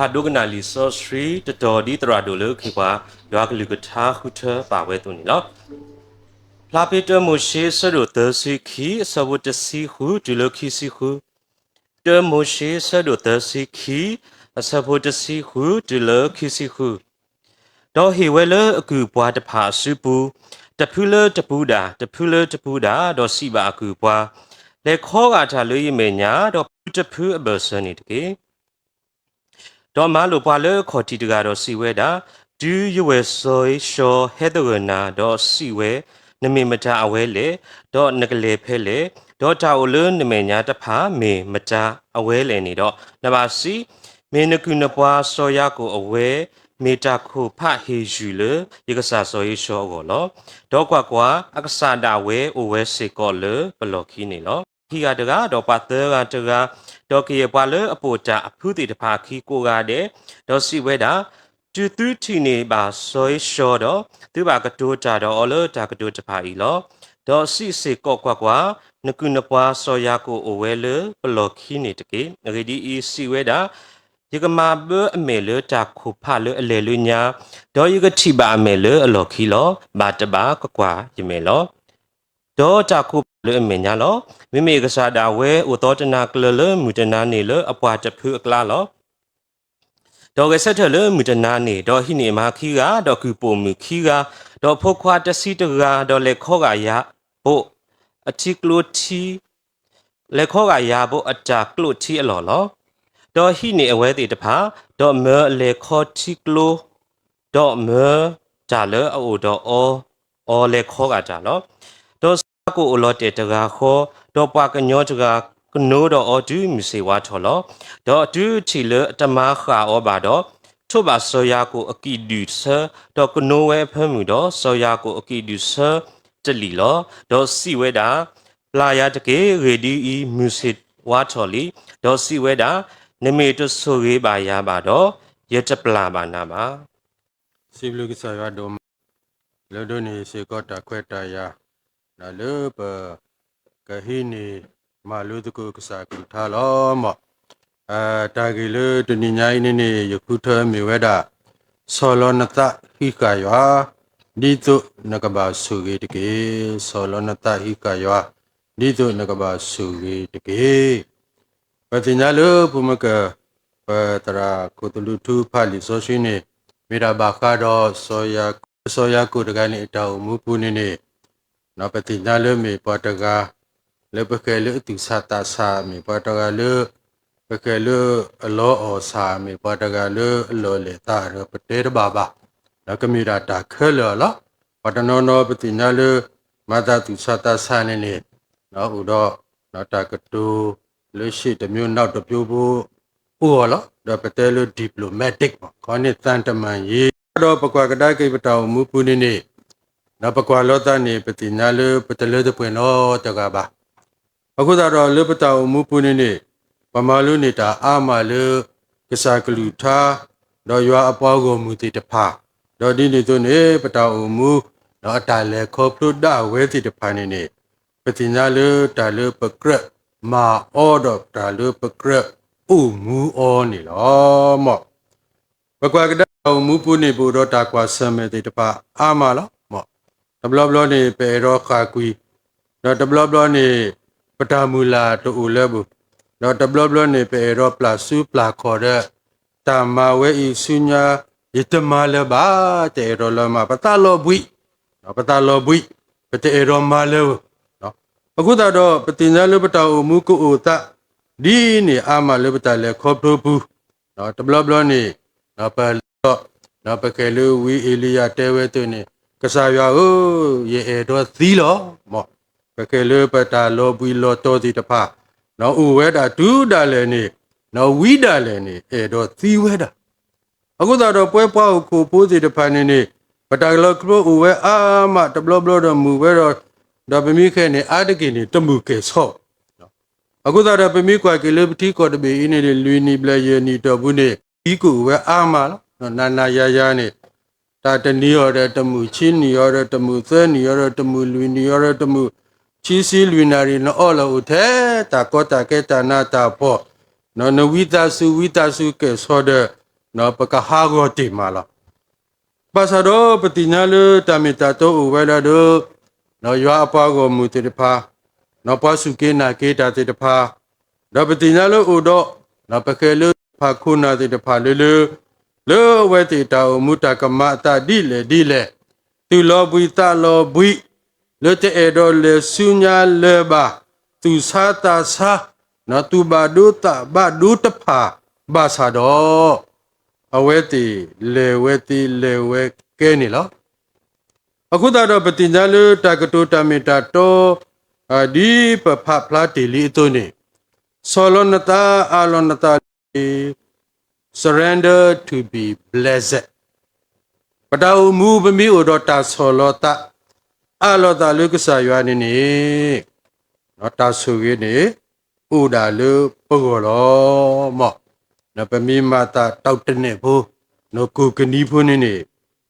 ဖးဒိကနၣ်လံာ်စီဆှံတတီၤဒ်သရၣ်ဒိၣ်လၢခ့ပှၤ ယွၤကလုၢ်ကထါဃုထၢပာ်ဝဲအသိးန့ၣ်လီၤ. ဖျါဖ့တၢမိၤၡ့အဆၢဒိၣ်သၢဆံခံ အဆၢဖိတဆံဃုတုၤလၢခံဆံဃု, တၢမိၤၡ့အဆၢဒိၣ်သၢဆံခံ အဆၢဖိတဆံဃုတုၤလၢခံဆံဃု. ဒီးဟ့ၣ်ဝဲလၢအကုၢ်အပှၤတဖၣ်အစုပူၤ, တဖုလၢတပူၤဒၣ်, တဖုလၢတပူၤဒၣ်, ဒီးစံးဘၣ်အကုၢ်အပှၤ, လဲၤခီဂာ်တၢ်လၢယမဲာ်ညါ, ဒီးဖုတဖုအဘၢၣ်စၢၤန့ၣ်တက့ၢ်. ဒီးမၤလိာ်ပှၤလၢအခီၣ်ထံးတဂၤဒီးစံးဝဲဒၣ်, တုၤယဝဲၢ်စီၤဧ့ၡီၤဟဲသဂၢၢ်နၤ, ဒီးစံးဝဲ, နမ့ၢ်မတၤအဝဲလဲၣ်, ဒီးနကလဲၤဖဲလဲၣ်, ဒီးတၢ်အိၣ်လၢနမဲာ်ညါတဖၣ်မ့ၢ်မတၤအဝဲလဲၣ်န့ၣ်ဒီး, နဘၣ်စံး, မ့ၢ်နကုၢ်နပှၤစီၤယၤကိာ်အဝဲ, မ့ၢ်တၢ်ခိၣ်ဖးဟ့ၣ်ယုၢ်လၢယကစၢ်စီၤဧ့ၡီၤအဂီၢ်လီၤ. ဒီးကွၢ်ကွၢ်, အကစၢ်ဒၣ်ဝဲအိၣ်ဝဲစ့ၢ်ကီးလၢပလီၢ်ခံန့ၣ်လီၤ. ခံဂၤတဂၤ, ဒီးပှၤသၢဂၤတဂၤ, ဒီးကယဲၢ်ပှၤလၢအပိာ်တၢ်အဖုသ့ၣ်တဖၣ်အခံကိးဂၤဒဲး, ဒီးစံးဝဲဒၣ်, တုၤသုထံၣ်န့ၢ်ဘၣ်စီၤဧ့ၡီၤဒီး, သုဘၣ်ကတိၤတၢ်ဒီးအီၤလၢတၢ်ကတိၤတဖၣ်အံၤလီၤ. ဒီးစံးစ့ၢ်ကီးကွၢ်ကွၢ်, နကုၢ်နပှၤစီၤယၤကိာ်အိၣ်ဝဲလၢပလီၢ်ခံန့ၣ်တက့ၢ်. အဂ့ၢ်ဒ်အံၤ, စံးဝဲဒၣ်, ယကမၤဘၢအမဲာ်လၢတၢ်ခိၣ်ဖးလၢအလဲၤလၢညါ, ဒီးယကထံၣ်ဘၣ်အမဲာ်လၢအလီၢ်ခံလီၤ. ဘၣ်တဘၣ်ကကွၢ်ယမဲာ်လီၤ. ဒီးတၢ်ခိၣ်ဖးလၢအမဲာ်ညါလီၤ. မ့မ့ၢ်ကစၢ်ဒၣ်ဝဲအိၣ်သီတနၤကျၢၤလၢမုၢ်တနၤန့ၣ်လၢအပှၤတဖုအကျါလီၤ. ဒီးဂဲၤဆၢထၢၣ်လၢမုၢ်တနၤန့ၣ်, ဒီးဟံးန့ၢ်မါခံဂၤ, ဒီးကုၢ်ပိာ်မုၣ်ခံဂၤ, ဒီးဖိခွါတဆံတဂၤ, ဒီးလဲၤခီဂာ်ယၤဘိးအထံကျိထံ လဲၤခီဂာ်ယၤဘိးအတၢ်ကျိထံအလီၢ်လီၤ. ဒီးဟံးန့ၢ်အဝဲသ့ၣ်တဖၣ်, ဒီးမၢအလဲၤခီထံကျိ, ဒီးမၢတၢ်လၢအအိၣ်ဒီးအီၤ, အီၤလဲၤခီဂာ်တၢ်လီၤ. ဒီးစီၤယၤကိာ်အိၣ်လီၤတဲာ်တဂၤဃီ, ဒီးပှၤကညီတဂၤကနိဒီးအီၤတုၤမုၢ်ဆ့ၣ်ဝါထီၣ်လီၤ. ဒီးတုၤထံၣ်လၢအတမၤဃၣ်အီၤဘၣ်ဒီး, ထိးဘၣ်စီၤယၤကိာ်အကံၣ်ဒုၣ်ဆၢ, ဒီးကနိဝဲအဖၢမုၢ်ဒီးစီၤယၤကိာ်အကံၣ်ဒုၣ်ဆၢတလံာ်လီၤ. ဒီးစံးဝဲဒၣ်, ပျၢ်ယၤတက့ၢ်. အဂ့ၢ်ဒ်အံၤ, မုၢ်ဆ့ၣ်ဝါထီၣ်လံ. ဒီးစံးဝဲဒၣ်, နမ့ၢ်တဆိၣ်ဂ့ၤဘၣ်ယၤဘၣ်ဒီး, ယတပျၢ်ဘၣ်နၤဘၣ်. စံးဘျုးကစၢ်ယွၤဒိၣ်မး, လၢဒိးန့ၢ်စ့ၢ်ကီးတၢ်ခွဲးတၢ်ယာ်, လၢပကဟံးန့ၢ်မၤလိသကိးကစၢ်ကလုၢ်ကထါလီၤ. မ်, တၢ်ဂ့ၢ်လၢတနံၤညါအံၤန့ၣ်န့ၣ် ယဃုထၢမ့ၢ်ဝဲဒၣ်, ဆီၣ်လီၤနသးဟံးဃာ်ယွၤ, ဒ်သိးနကဘၣ်ဆိၣ်ဂ့ၤတက့ၢ်. ဆီၣ်လီၤနသးဟံးဃာ်ယွၤ, ဒ်သိးနကဘၣ်ဆိၣ်ဂ့ၤတက့ၢ်. ပသ့ၣ်ညါလၢဖိမုၣ်က, ပသရၣ်ခိၣ်သလုးထူဖးလံာ်စီဆှံန့ၣ်, မ့ၢ်ဒၣ်ဘၣ်ဃးဒီး စီၤယၤကိာ်တဂၤန့ၣ် အတၢ်အိၣ်မူပူၤန့ၣ်န့ၣ်, ပသ့ၣ်ညါလၢမ့ၢ်ပှၤတဂၤ လၢပဃဲၤလၢအသူၣ်ဆးသးဆး, မ့ၢ်ပှၤတဂၤလၢ ပဃဲၤလၢအလီအီၣ်ဆး, မ့ၢ်ပှၤတဂၤလၢအလီၢ်လဲၢ်သး, ပတဲတဘၣ်ဘၣ်, ဒီးကမ့ၢ်ဒၣ်တၢ်ခဲလၢာ်လီၤ. ပှၤတနီၤနီၤပသ့ၣ်ညါလၢ မၤသးသူၣ်ဆးသးဆးန့ၣ်န့ၣ်, အိၣ်ဒီး တၢ်ကတိၤလၢရှေ့တမျိုးနောက်တမျိုးဖိအိၣ်အီၤလီၤ. ဒီးပတဲလၢ diplomatic မ့ၢ် ခီန့ၣ်သံတမန်ရေး, ဒီးပကွၢ်ကဒါက့ၤပတၢ်အိၣ်မူပူၤန့ၣ်န့ၣ်, ဒီးပကွၢ်လီၤသးန့ၣ် ပသ့ၣ်ညါလၢပတလၢတပှဲၤနီတဂၤဘၣ်. အဃိသတးဒီးလၢပတၢ်အိၣ်မူပူၤန့ၣ်န့ၣ်, ပမၤလိန့ၢ်တၢ်အါမးလၢ ကစၢ်ကလုၢ်ကထါ, ဒီးယွၤအပှၤဂီၢ်မုၢ်သ့ၣ်တဖၣ်, ဒီးဒ်န့ၣ်အသိးန့ၣ် ပတၢ်အိၣ်မူ, ဒီးအတၢ်လဲၤခီဖျိဒၣ်ဝဲသ့ၣ်တဖၣ်န့ၣ်န့ၣ်, ပသ့ၣ်ညါလၢတၢ်လၢပကြၢးမၤအီၤဒီးတၢ်လၢပကြၢးအိၣ်မူအီၤန့ၣ်လီၤ. မ် ပကွၢ်ကဒါတၢ်အိၣ်မူပူၤန့ၣ် ပအိၣ်ဒီးတၢ်ကွၢ်ဆၢၣ်မဲာ်သ့ၣ်တဖၣ်အါမးလီၤ. မ် တဘျီဘျီန့ၣ် ပအဲၣ်ဒိးဃၣ်ကွံာ်, ဒီးတဘျီဘျီန့ၣ် ပတၢ်မုၢ်လၢ်တအိၣ်လၢၤဘၣ်, ဒီးတဘျီဘျီန့ၣ် ပအဲၣ်ဒိးပျၢ်စုပျၢ်ခီၣ်ဒီး တၢ်မၤဝဲအံၤဆူညါ ယတမၤလၢၤဘၣ်, တအဲၣ်ဒိးလၢၤမး, ပသးလီၤဘှံး, ပသးလီၤဘှံး, ပတအဲၣ်ဒိးမၤလၢၤဘၣ်. အဃိသတးဒီး ပသ့ၣ်ညါလၢပတၢ်အိၣ်မူကအိၣ်သး ဒ်န့ၣ်အါမးလၢပတၢ်လဲၤခီဖျိပူၤ, တဘျီဘျီန့ၣ် ပလီၤ, ပဃဲၤလၢဝံအ့လံယၤတဲဝဲအသိးန့ၣ်, ကစၢ်ယွၤဧၢ, ယအဲၣ်ဒိးသံလီၤ. မ် ပဃဲၤလၢပတၢ်လီၤဘှံးလီၤတီၤသ့ၣ်တဖၣ်, အိၣ်ဝဲဒၣ်တုၤဒၣ်လဲာ်န့ၣ်, ဝံဒၣ်လဲာ်န့ၣ် အဲၣ်ဒိးသံဝဲဒၣ်. အဃိသတးဒီးပဝဲပှၤဟီၣ်ခိၣ်ဖိသ့ၣ်တဖၣ်န့ၣ်န့ၣ်, ပတၢ်လီၤခီဖျိအိၣ်ဝဲအါမး, တဘျီဘျီဒီးမုာ်ဝဲဒီး, ဒီးပမ့ၢ်ဃဲၤန့ၣ် အါတက့ၢ်န့ၣ် တမုာ်ကဲၣ်ဆိး အဃိသတးဒီး ပမ့ၢ်ကွၢ်က့ၤလၢပထံကီၢ်တဘ့ၣ်အံၤန့ၣ်န့ၣ်, လွံၢ်နံၣ်ဘျဲၣ်ယဲၢ်နံၣ်အတီၢ်ပူၤန့ၣ် သံကအိၣ်ဝဲအါမးလီၤ. နၤနၤယၤယၤန့ၣ်, တၢ်တနံၤအံၤဒီးတမုာ်, ဆံနံၤအံၤဒီးတမုာ်, သၢနံၤအံၤဒီးတမုာ်, လွံၢ်နံၤအံၤဒီးတမုာ်, ဆံဆံလွံၢ်နၣ်ရံၣ်နအီၣ်လီၤအိၣ်ထဲတၢ်ကီတၢ်ခဲတၢ်နးတၢ်ဖှီၣ်, နဝံသးစူၤဝံသးစူၤကဲၣ်ဆိးဒီး ပကဟးဂီၤတ့ၢ်မးလီၤ. ဘၣ်ဆၣ်ဒီးပသ့ၣ်ညါလၢတၢ်မ့ၢ်တၢ်တီအိၣ်ဝဲဒၣ်ဒီး ယွၤအပှၤဂီၢ်မုၢ်သ့ၣ်တဖၣ်, ပှၤစူၢ်က့ၤနာ်က့ၤတၢ်သ့ၣ်တဖၣ်, ဒီးပသ့ၣ်ညါလၢအိၣ်ဒီး ပဃဲၤလၢဖးခိၣ်နၢ်သ့ၣ်တဖၣ်လၢလၢ လၢအဝဲသ့ၣ်တၢ်အိၣ်မူတၢ်ကမၤအသးဒ်လဲၣ်ဒ်လဲၣ်, သူၣ်လီၤဘှံးသးလီၤဘှံး, လၢတအဲၣ်ဒိးလဲၤဆူညါလၢၤဘၣ်, သူၣ်ဆါသးဆါ, သူၣ်ဘၣ်ဒိသးဘၣ်ဒိတဖၣ်ဘၣ်ဆၣ်ဒီး အဝဲသ့ၣ်လဲၤဝဲသ့လဲၤဝဲကဲန့ၣ်လီၤ. အဃိသတးဒီးပသ့ၣ်ညါလၢတၢ်ကတိၤတၢ်မ့ၢ်တၢ်တီ ဒ်ပဖးဖျါတ့ၢ်လံအသိးန့ၣ်, ဆီၣ်လီၤနသးအးလီၤနသးလၢ surrender to be blessed. ပတၢ်အိၣ်မူပမ့ၢ်အိၣ်ဒီးတၢ်ဆီၣ်လီၤသး အးလီၤသးလၢကစၢ်ယွၤန့ၣ်န့ၣ်, တၢ်ဆိၣ်ဂ့ၤန့ၣ် အိၣ်ဒၣ်လၢပဂီၢ်လီၤ. ပမ့ၢ်မၤသးတီၢ်တနဲၣ်ဖိ, ကိၢ်ကနံဖိန့ၣ်န့ၣ်,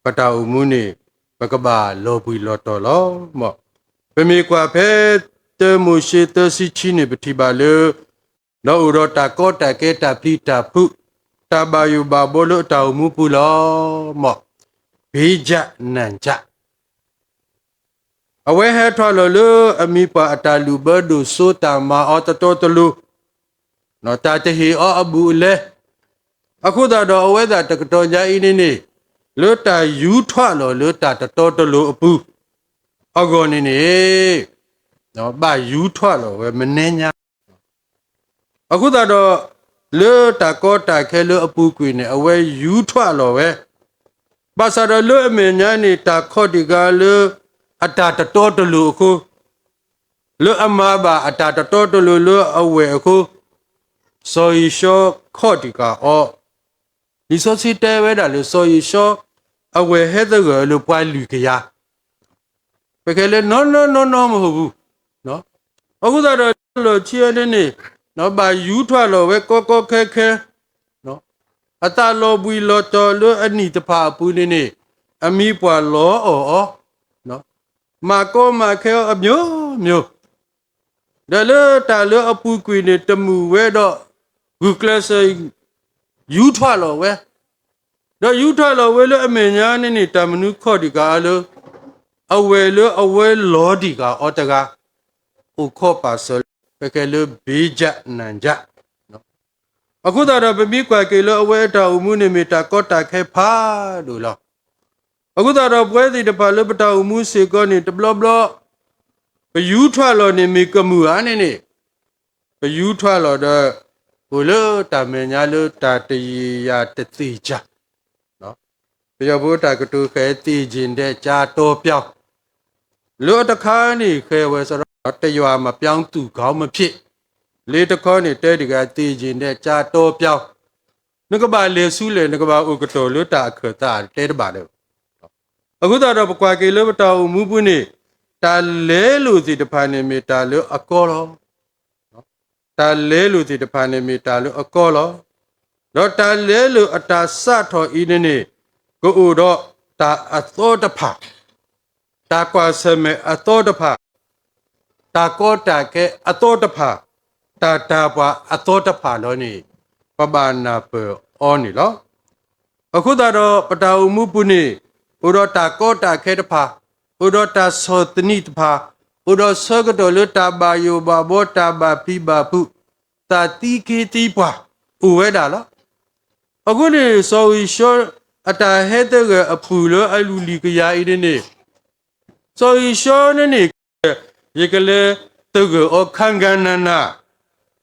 ပတၢ်အိၣ်မူန့ၣ် ပကဘၣ်လီၤဘှံးလီၤတီၤလီၤ. ပမ့ၢ်ကွၢ်ဖဲ တၢမိၤၡ့သၢဆံခံန့ၣ် ပထံၣ်ဘၣ်လၢ ဒီးအိၣ်ဒီးတၢ်ကီတၢ်ခဲတၢ်ပျံၤတၢ်ဖုး, တၢ်ဘၣ်ယိၣ်ဘၣ်ဘီလၢအတၢ်အိၣ်မူပူၤလီၤ. မ် ဘ့ယးနၤယး အဝဲဟဲထီၣ်လီၤလၢအမံၤပှၢ်အတၢ်လုၢ်ဘၢဒိၣ်စိ တၢ်မၤအီၤတတီတလိၤ, တၢ်တဟ့ၣ်အီၤအဘူးအလဲ, အဃိသတးဒီးအဝဲသ့ၣ်တကတီၢ်ညါအံၤန့ၣ်န့ၣ်, လၢတၢ်ယူၤထွဲလီၤလၢတၢ်တတီတလိၤအပူၤ, အဂီၢ်န့ၣ်န့ၣ်, ဘၣ်ယူၤထွဲလီၤဝဲမနုၤညါ အဃိသတးဒီး လၢတၢ်ကီတၢ်ခဲလၢအပူၤကွံာ်န့ၣ် အဝဲယူၤထွဲလီၤဝဲ, ဘၣ်ဆၣ်ဒီးလၢအမဲာ်ညါန့ၣ် တၢ်ခီၣ်တံၢ်ဃာ်လၢ အတၢ်တတီတလိၤအဃိ, လၢအမၤဘၣ်အတၢ်တတီတလိၤလၢအဝဲၢ်အဃိ, စီၤယံၤၡီခီၣ်တံၢ်ဃာ်အီၤ, လံာ်စီဆှံတဲဝဲဒၣ်လၢစီၤယံၤၡီ အဝဲၢ်ဟဲသဂၢၢ်လၢပှၤလွံၢ်ကယၤ ပကဲလၢနီၢ်နီၢ်နီၢ်နီၢ်မ့ၢ်ဟူးဘူး, အဃိသတးဒီးလီၢ်ခံန့ၣ်န့ၣ်, ဘၣ်ယူၤထွဲလီၤဝဲကီကီခဲခဲ, အသးလီၤဘှံးလီၤတီၤလၢအနံၣ်တဖၣ်အပူၤန့ၣ်န့ၣ်, အမံၤပှၢ်လီၤအီၣ်အီၤ, မၤကီမၤခဲအီၤအမျိုးမျိုး, ဒီးလၢတၢ်လၢအပူၤကွံာ်န့ၣ် တမုာ်ဝဲဒီး ဂုာ်ကျဲးစၢး ယူၤထွဲလီၤဝဲ, ဒီးယူၤထွဲလီၤဝဲလၢအမဲာ်ညါန့ၣ်န့ၣ် တၢ်မနုၤခီၣ်တံၢ်ဃာ်အီၤလၢ အဝဲၢ်လၢအဝဲၢ်လီၤတံၢ်ဃာ်အီၤတဂၤ အိၣ်ခိးပာ်စၢၤလၢ ပကဲလၢဘ့ယးနၤယး အဃိသတးဒီးပမ့ၢ်ကွၢ်က့ၤလၢအဝဲအတၢ်အိၣ်မူန့ၣ်မ့ၢ်တၢ်ကီတၢ်ခဲဖးဒိၣ်လီၤ. အဃိသတးဒီးပဝဲသ့ၣ်တဖၣ်လၢပတၢ်အိၣ်မူစ့ၢ်ကီးန့ၣ် တဘျီဘျီ ပယူၤထွဲလီၤန့ၣ်မ့ၢ်ကမုာ်ဧါန့ၣ်န့ၣ်, ပယူၤထွဲလီၤဒီး အိၣ်လၢတၢ်မဲာ်ညါလၢတၢ်တယံာ်ယၤတသ့ၣ်ညါ ပယီၤဖိတၢ်ကတိၤဃဲၤ သေ့ၣ်ယ့ၣ်ဒဲး ကျားတောပျောင်း, လၢအတခါန့ၣ်ဃဲၤဝဲစရီ တယွၤမပြောင်းသူ့ခေါင်းမဖြစ်, လၢတခီန့ၣ်တဲတဂၤ သေ့ၣ်ယ့ၣ်ဒဲး ကျားတောပျောင်း, နကဘၣ်လဲၤဆူလဲၣ် နကဘၣ်အိၣ်ကတီၢ်လၢတၢ်အခၢၣ်သးတဲတဘၣ်လၢၤဘၣ်. အဃိသတးဒီးပကွၢ်က့ၤလၢပတၢ်အိၣ်မူပူၤန့ၣ်, တၢ်လဲလိာ်သ့ၣ်တဖၣ်န့ၣ်မ့ၢ်တၢ်လၢအကီလီၤ. တၢ်လဲလိာ်သ့ၣ်တဖၣ်န့ၣ်မ့ၢ်တၢ်လၢအကီလီၤ. ဒီးတၢ်လဲလိာ်အတၢ်စးထီၣ်အံၤန့ၣ်န့ၣ်, ကအိၣ်ဒီးတၢ်အသီတဖၣ်, တၢ်ကွၢ်ဆၢၣ်မဲာ်အသီတဖၣ်, တၢ်ကီတၢ်ခဲအသီတဖၣ်, တၢ်တၢ်ပှၤအသီတဖၣ်လီၤန့ၣ်, ပဘၣ်နၢ်ပၢၢ်အီၤန့ၣ်လီၤ. အဃိသတးဒီးပတၢ်အိၣ်မူပူၤန့ၣ်, အိၣ်ဒီးတၢ်ကီတၢ်ခဲတဖၣ်, အိၣ်ဒီးတၢ်ဆီၣ်သနံးတဖၣ်, အိၣ်ဒီးဆၢကတီၢ်လၢတၢ်ဘၣ်ယိၣ်ဘၣ်ဘီ တၢ်ဘၣ်ဖံးဘၣ်ဖုး, သးသံက့သံပှၢ်, အိၣ်ဝဲဒၣ်လီၤ. အဃိန့ၣ် စီၤဧံၤၡီ အတၢ်ဟဲသဂၢၢ်အပုၢ်လၢအလုၢ်လွံၢ်ကယၤအံၤန့ၣ်န့ၣ်, စီၤဧံၤၡီန့ၣ်န့ၣ် ယကလဲၤသဂၢၢ်အီၤခါဂၤနၤနၤ,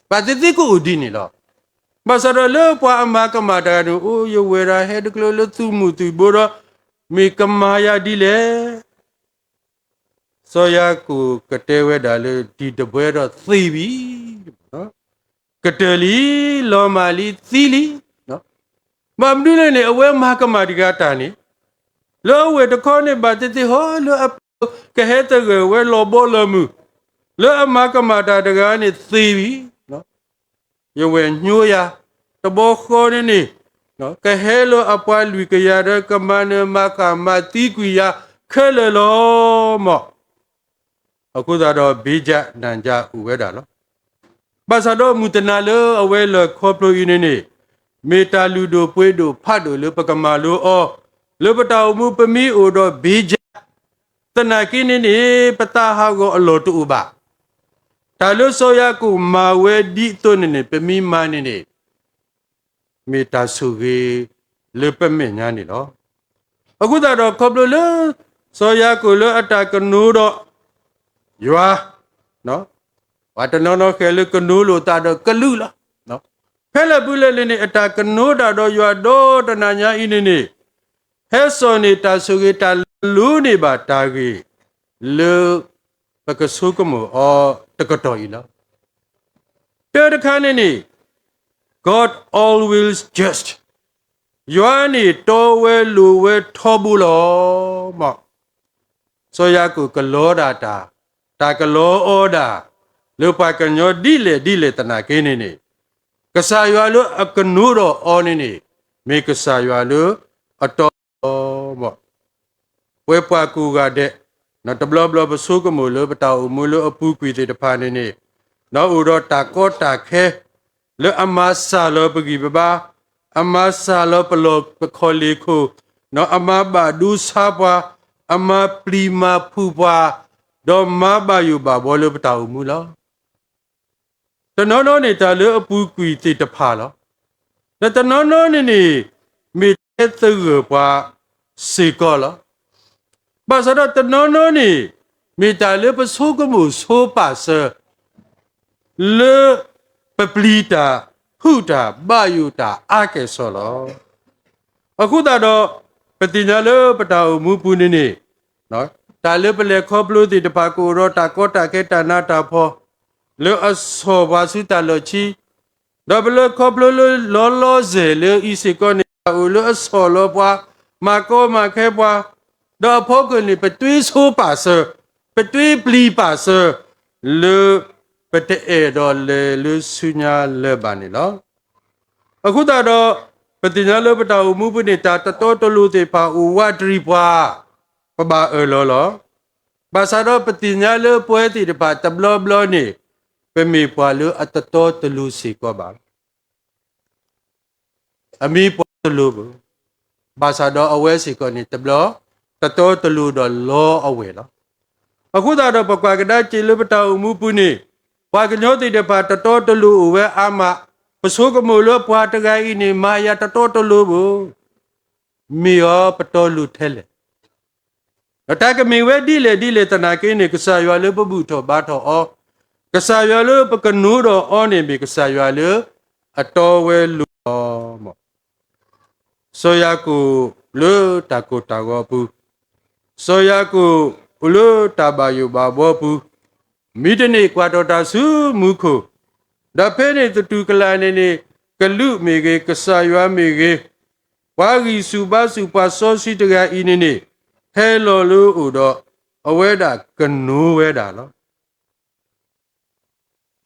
ဘၣ်သ့ၣ်သ့ၣ်ကအိၣ်ဒ်န့ၣ်လီၤ. ဘၣ်ဆၣ်ဒီးလၢပှၤအမၤကမၣ်တဂၤန့ၣ် အိၣ်ယဝဲၢ်ဒၣ်ဟဲတကျၢၤလၢသုးမုၢ်သံၣ်ဘိဒီး မ့ၢ်ကမၤယၤဒ်လဲၣ်. စီၤယၤကိာ်ကတဲဝဲဒၣ်လၢ ဒံၣ်တဘှဲဒီးသ့ဝံၤ ကတၢၢ်လံ, လီၤမၢ်လံ, သံလံ. ဘၣ်မနုၤလဲၣ်န့ၣ် အဝဲမၤကမၣ်တဂၤတၢ်န့ၣ်, လၢအဝဲၢ်တခီန့ၣ် ဘၣ်သ့ၣ်သ့ၣ်ဟီလၢအကဟဲသဂၢၢ်ဝဲလီၤဘီလီၤမုၢ်, လၢအမၤကမၣ်တၢ်တဂၤန့ၣ်သ့ဝံၤ ယဝဲၢ်ညိယၤ, တဘျီဃီန့ၣ်န့ၣ် ကဟဲလၢအပှၤလွံၢ်ကယၤဒီး ကမၤနၢၤမၤဃၣ်မၤသံကွံာ်ယၤ ခဲလၢာ်လီၤ. မ် အဃိသတးဒီး ဘ့ယးနၤယၤအိၣ်ဝဲဒၣ်လီၤ. ဘၣ်ဆၣ်ဒီးမုၢ်တနၤလၢအဝဲလၢၢ်ခီဖျိအံၤန့ၣ်န့ၣ်, မ့ၢ်တၢ်လုၢ်ဒိၣ်ပှ့ၤဒိၣ်ဖးဒိၣ်လၢပကမၤလိအီၤ, လၢပတၢ်အိၣ်မူပမ့ၢ်အိၣ်ဒီးဘ့ကၠါ, သနာ်က့န့ၣ်န့ၣ် ပသးဟးဂီၤအလီၢ်တအိၣ်ဘၣ်. တၢ်လၢစီၤယၤကိာ်မၤဝဲဒ်အသိးန့ၣ်န့ၣ် ပမ့ၢ်မၤန့ၣ်န့ၣ် မ့ၢ်တၢ်ဆိၣ်ဂ့ၤလၢပမဲာ်ညါန့ၣ်လီၤ. အဃိသတးဒီး ခီဖျိလၢ စီၤယၤကိာ်လၢအတၢ်ကနိဒီးယွၤ, ပှၤတနီၤနီၤဃဲၤလၢကနိလိာ်သးဒီးကလုာ်လီၤ. ဖဲလဲၣ်ပူၤလဲၣ်လၢန့ၣ် အတၢ်ကနိတၢ်ဒီးယွၤဒီတနၤညါအံၤန့ၣ်န့ၣ် ဟဲစိာ်န့ၢ်တၢ်ဆိၣ်ဂ့ၤတၢ်လိန့ၢ်ဘၣ်တၢ်ဂ့ၢ် လၢပကဆိကမိၣ်အီၤတကတီၢ်အံၤလီၤ. တၢတခါန့ၣ်န့ၣ် God always just, ယွၤန့ၣ်တီဝဲလိၤဝဲထီဘိလီၤ. မ်စီၤယၤကိာ်ကလီဒၣ်တၢ်, တၢ်ကလီအီၤဒၣ် လၢပှၤကညီဒ်လဲၣ်ဒ်လဲၣ်သနာ်က့န့ၣ်န့ၣ်, ကစၢ်ယွၤလၢအကနိဒီးအီၤန့ၣ်န့ၣ် မ့ၢ်ကစၢ်ယွၤလၢအတီလီၤ. မ်ပဝဲပှၤကိးဂၤဒဲး, တဘျီဘျီပဆိကမိၣ်လၢပတၢ်အိၣ်မူလၢအပူၤကွံာ်သ့ၣ်တဖၣ်န့ၣ်န့ၣ်, အိၣ်ဒီးတၢ်ကီတၢ်ခဲ လၢအမၤစှၤလီၤပဂံၢ်ပဘါ, အမၤစှၤလီၤပလီၢ်ပခီၣ်လ့ၣ်ခိၣ်, အမၤဘၣ်ဒိဆါပှၤ, အမၤပျံၤမၤဖုးပှၤ, ဒီးမၤဘၣ်ယိၣ်ဘၣ်ဘှီလၢပတၢ်အိၣ်မူလီၤ. တနီၤနီၤန့ၣ်တၢ်လၢအပူၤကွံာ်သ့ၣ်တဖၣ်လီၤ. ဒီးတနီၤနီၤန့ၣ်န့ၣ် မ့ၢ်တၢ်ဟဲသဂၢၢ်ပှၤစ့ၢ်ကီးလီၤ. ဘၣ်ဆၣ်ဒီးတနီၤနီၤန့ၣ် မ့ၢ်တၢ်လၢပဆိကမိၣ်ဆိပာ်စၢၤ လၢပပျံၤတၢ်ဖုးတၢ်ဘၣ်ယိၣ်တၢ်အါကဲၣ်ဆိးလီၤ. အဃိသတးဒီး ပသ့ၣ်ညါလၢပတၢ်အိၣ်မူပူၤန့ၣ်န့ၣ်, တၢ်လၢပလဲၤခီဖျိသ့ၣ်တဖၣ်ကအိၣ်ဒီးတၢ်ကီတၢ်ခဲတၢ်နးတၢ်ဖှီၣ် လၢအဆီၣ်ပှၤဆူတၢ်လီၢ်ခံ, ဒီးပလၢခီဖျိလၢလီၤလီၤဆဲးလၢအံၤစ့ၢ်ကီးန့ၣ် တၢ်အိၣ်လၢအဆီၣ်လီၤပှၤ, မၤကီမၤခဲပှၤ, ဒီးအဖီခိၣ်န့ၣ် ပတွ့ဆိပာ်စၢၤ, ပတွ့ပျံၤပာ်စၢၤ လၢပတအဲၣ်ဒိးလဲၤလၢဆူညါလၢၤဘၣ်န့ၣ်လီၤ. အဃိသတးဒီး ပသ့ၣ်ညါလၢပတၢ်အိၣ်မူပူၤန့ၣ် တၢ်တတီတလိၤသ့ၣ်တဖၣ်အိၣ်ဝးတရံးပှၤ, ပဘၣ်အၢၣ်လီၤလီၤ. ဘၣ်ဆၣ်ဒီးပသ့ၣ်ညါလၢပဝဲသ့ၣ်တဖၣ်တဘျီဘျီန့ၣ် ပမ့ၢ်ပှၤလၢအတတီတလိၤစ့ၢ်ကီးဘၣ်လီၤ. အမ့ၢ်ပှၤတလိၤဘၣ်, ဘၣ်ဆၣ်ဒီးအဝဲစ့ၢ်ကီးန့ၣ် တဘျီ တတီတလိၤဒီးလီအဝဲၢ်လီၤ. အဃိသတးဒီးပကွၢ်ကဒါက့ၤလၢပတၢ်အိၣ်မူပူၤန့ၣ် ပှၤကညီသ့ၣ်တဖၣ်တတီတလိၤအိၣ်ဝဲအါမး, ပဆိကမိၣ်လၢပှၤတဂၤအံၤန့ၣ် မၤယၤတတီတလိၤဘၣ်, မ့ၢ်အီၤပတီလိၤထဲလဲၣ်. ဒီးတၢ်ကမ့ၢ်ဝဲဒ်လဲၣ်ဒ်လဲၣ်သနာ်က့န့ၣ် ကစၢ်ယွၤလၢပဘူၣ်ထီၣ်ဘါထီၣ်အီၤ, ကစၢ်ယွၤလၢပကနိဒီးအီၤန့ၣ် မ့ၢ်ကစၢ်ယွၤလၢအတီဝဲလိၤအီၤ. စီၤယၤကိာ်လၢတၢ်ကိၢ်တၢ်ဂီၤအပူၤ, စီၤယၤကိာ်အိၣ်လၢတၢ်ဘၣ်ယိၣ်ဘၣ်ဘှီအပူၤ, မုၢ်တနံၤကွၢ်ထီၣ်တၢ်ဆူမူခိၣ်, ဒီးဖဲန့ၣ်သတူၢ်ကလာ်န့ၣ်န့ၣ် ကလူးမ့ၢ်ဂ့ၤ, ကစၢ်ယွၤမ့ၢ်ဂ့ၤ, ပှၤဂံၢ်ဆူၣ်ဘါဆူၣ်ပှၤစီဆှံတဂၤအံၤန့ၣ်န့ၣ် ဟဲလီၤလၢအအိၣ်ဒီး အဝဲဒၣ်ကနိဝဲဒၣ်လီၤ.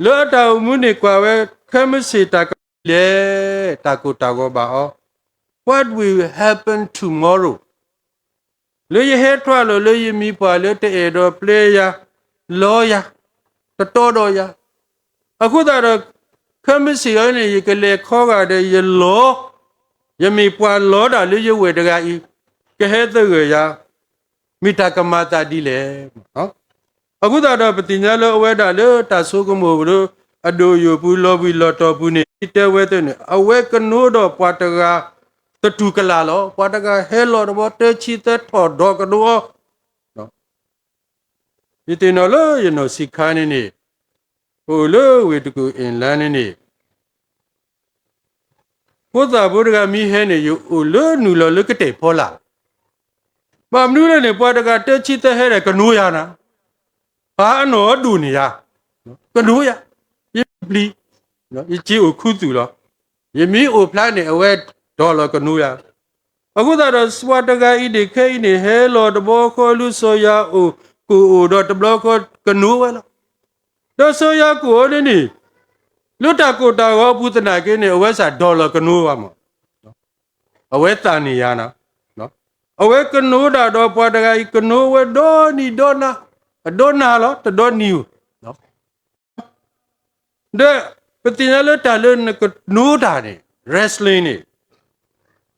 လၢအတၢ်အိၣ်မူန့ၣ်ကွၢ်ဝဲ ခဲမုၢ်ဆ့ၣ်တၢ်ကမၤဒ်လဲၣ်, တၢ်ကိၢ်တၢ်ဂီၤဘၣ်အီၤ, What will happen tomorrow? လၢယဟဲထွဲလီၤလၢယမံၤပှၢ်လၢတအဲၣ်ဒိးပျဲယၤ, လီယၤ, တတီဒီးယၤ, အဃိသတးဒီး ခဲမုၢ်ဆ့ၣ်အံၤန့ၣ် ယကလဲၤခီဂာ်ဒီးယလီၤ, ယမ့ၢ်ပှၤလီတၢ်လၢယဝဲၢ်တဂၤအံၤ, ကဟဲသဂၢၢ်ယၤ, မ့ၢ်တၢ်ကမၤသးဒ်လဲၣ်. အဃိသတးဒီး ပသ့ၣ်ညါလၢအဝဲဒၣ်လၢတၢ်ဆိကမိၣ်လၢ အဒိၣ်ယိာ်ပူၤလီၤဘှံးလီၤတီၤပူၤန့ၣ် တဲဝဲသ့န့ၣ် အဝဲကနိဒီးပှၤတဂၤ သတူၢ်ကလာ်လီၤ. ပှၤတဂၤဟဲလီၤတဘျီ တၢဆံသၢထီၣ်ဒီးကနိအီၤ. ယသ့ၣ်နီၣ်လၢယနီၢ်ဆံးခါန့ၣ်န့ၣ် ပအိၣ်လၢဝ့ၢ်တကူၣ်အ့ၣ်လါန့ၣ်န့ၣ် ဖိသၣ်ဖိတဂၤမ့ၢ်ဟဲန့ၣ် ယအိၣ်လၢနုာ်လီၤလၢကတဲာ်ဖီလာ်လီၤ. ဘၣ်မနုၤလဲၣ်န့ၣ် ပှၤတဂၤတၢဆံသၢဟဲဒီးကနိယၤနၤ, ပှၤအနီၢ်အဒိၣ်န့ၣ်ယၤ, ကနိယၤ, ယပျံၤ, ယစ့အိၣ်ခူသူၣ်လီၤ. ယမ့ၢ်အိၣ်ဖျါန့ၣ် အဝဲဒီးလီၤကနိယၤ. အဃိသတးဒီး ပှၤတဂၤအံၤန့ၣ် ခဲအံၤန့ၣ် ဟဲလီၤတဘျီဃီလၢစီၤယၤအိၣ် ကအိၣ်ဒီးတဘျီဃီကနိဝဲလီၤ. ဒီးစီၤယၤကိာ်အီၤန့ၣ်န့ၣ် လၢတၢ်ကိၢ်တၢ်ဂီၤအပူၤသနာ်က့န့ၣ် အဝဲစ့ၢ်ဒီးလီၤကနိဘၣ်မး, အဝဲသးန့ၢ်ယၤနၤ, အဝဲကနိဒၣ်ဒီးပှၤတဂၤအံၤ ကနိဝဲဒီနံၤဒီနၤ, အဒီနၤလီၤ တဒီနံၤဧိၤ ဒီးပသ့ၣ်ညါလၢတၢ်လၢနကနိတၢ်န့ၣ် wrestling န့ၣ်,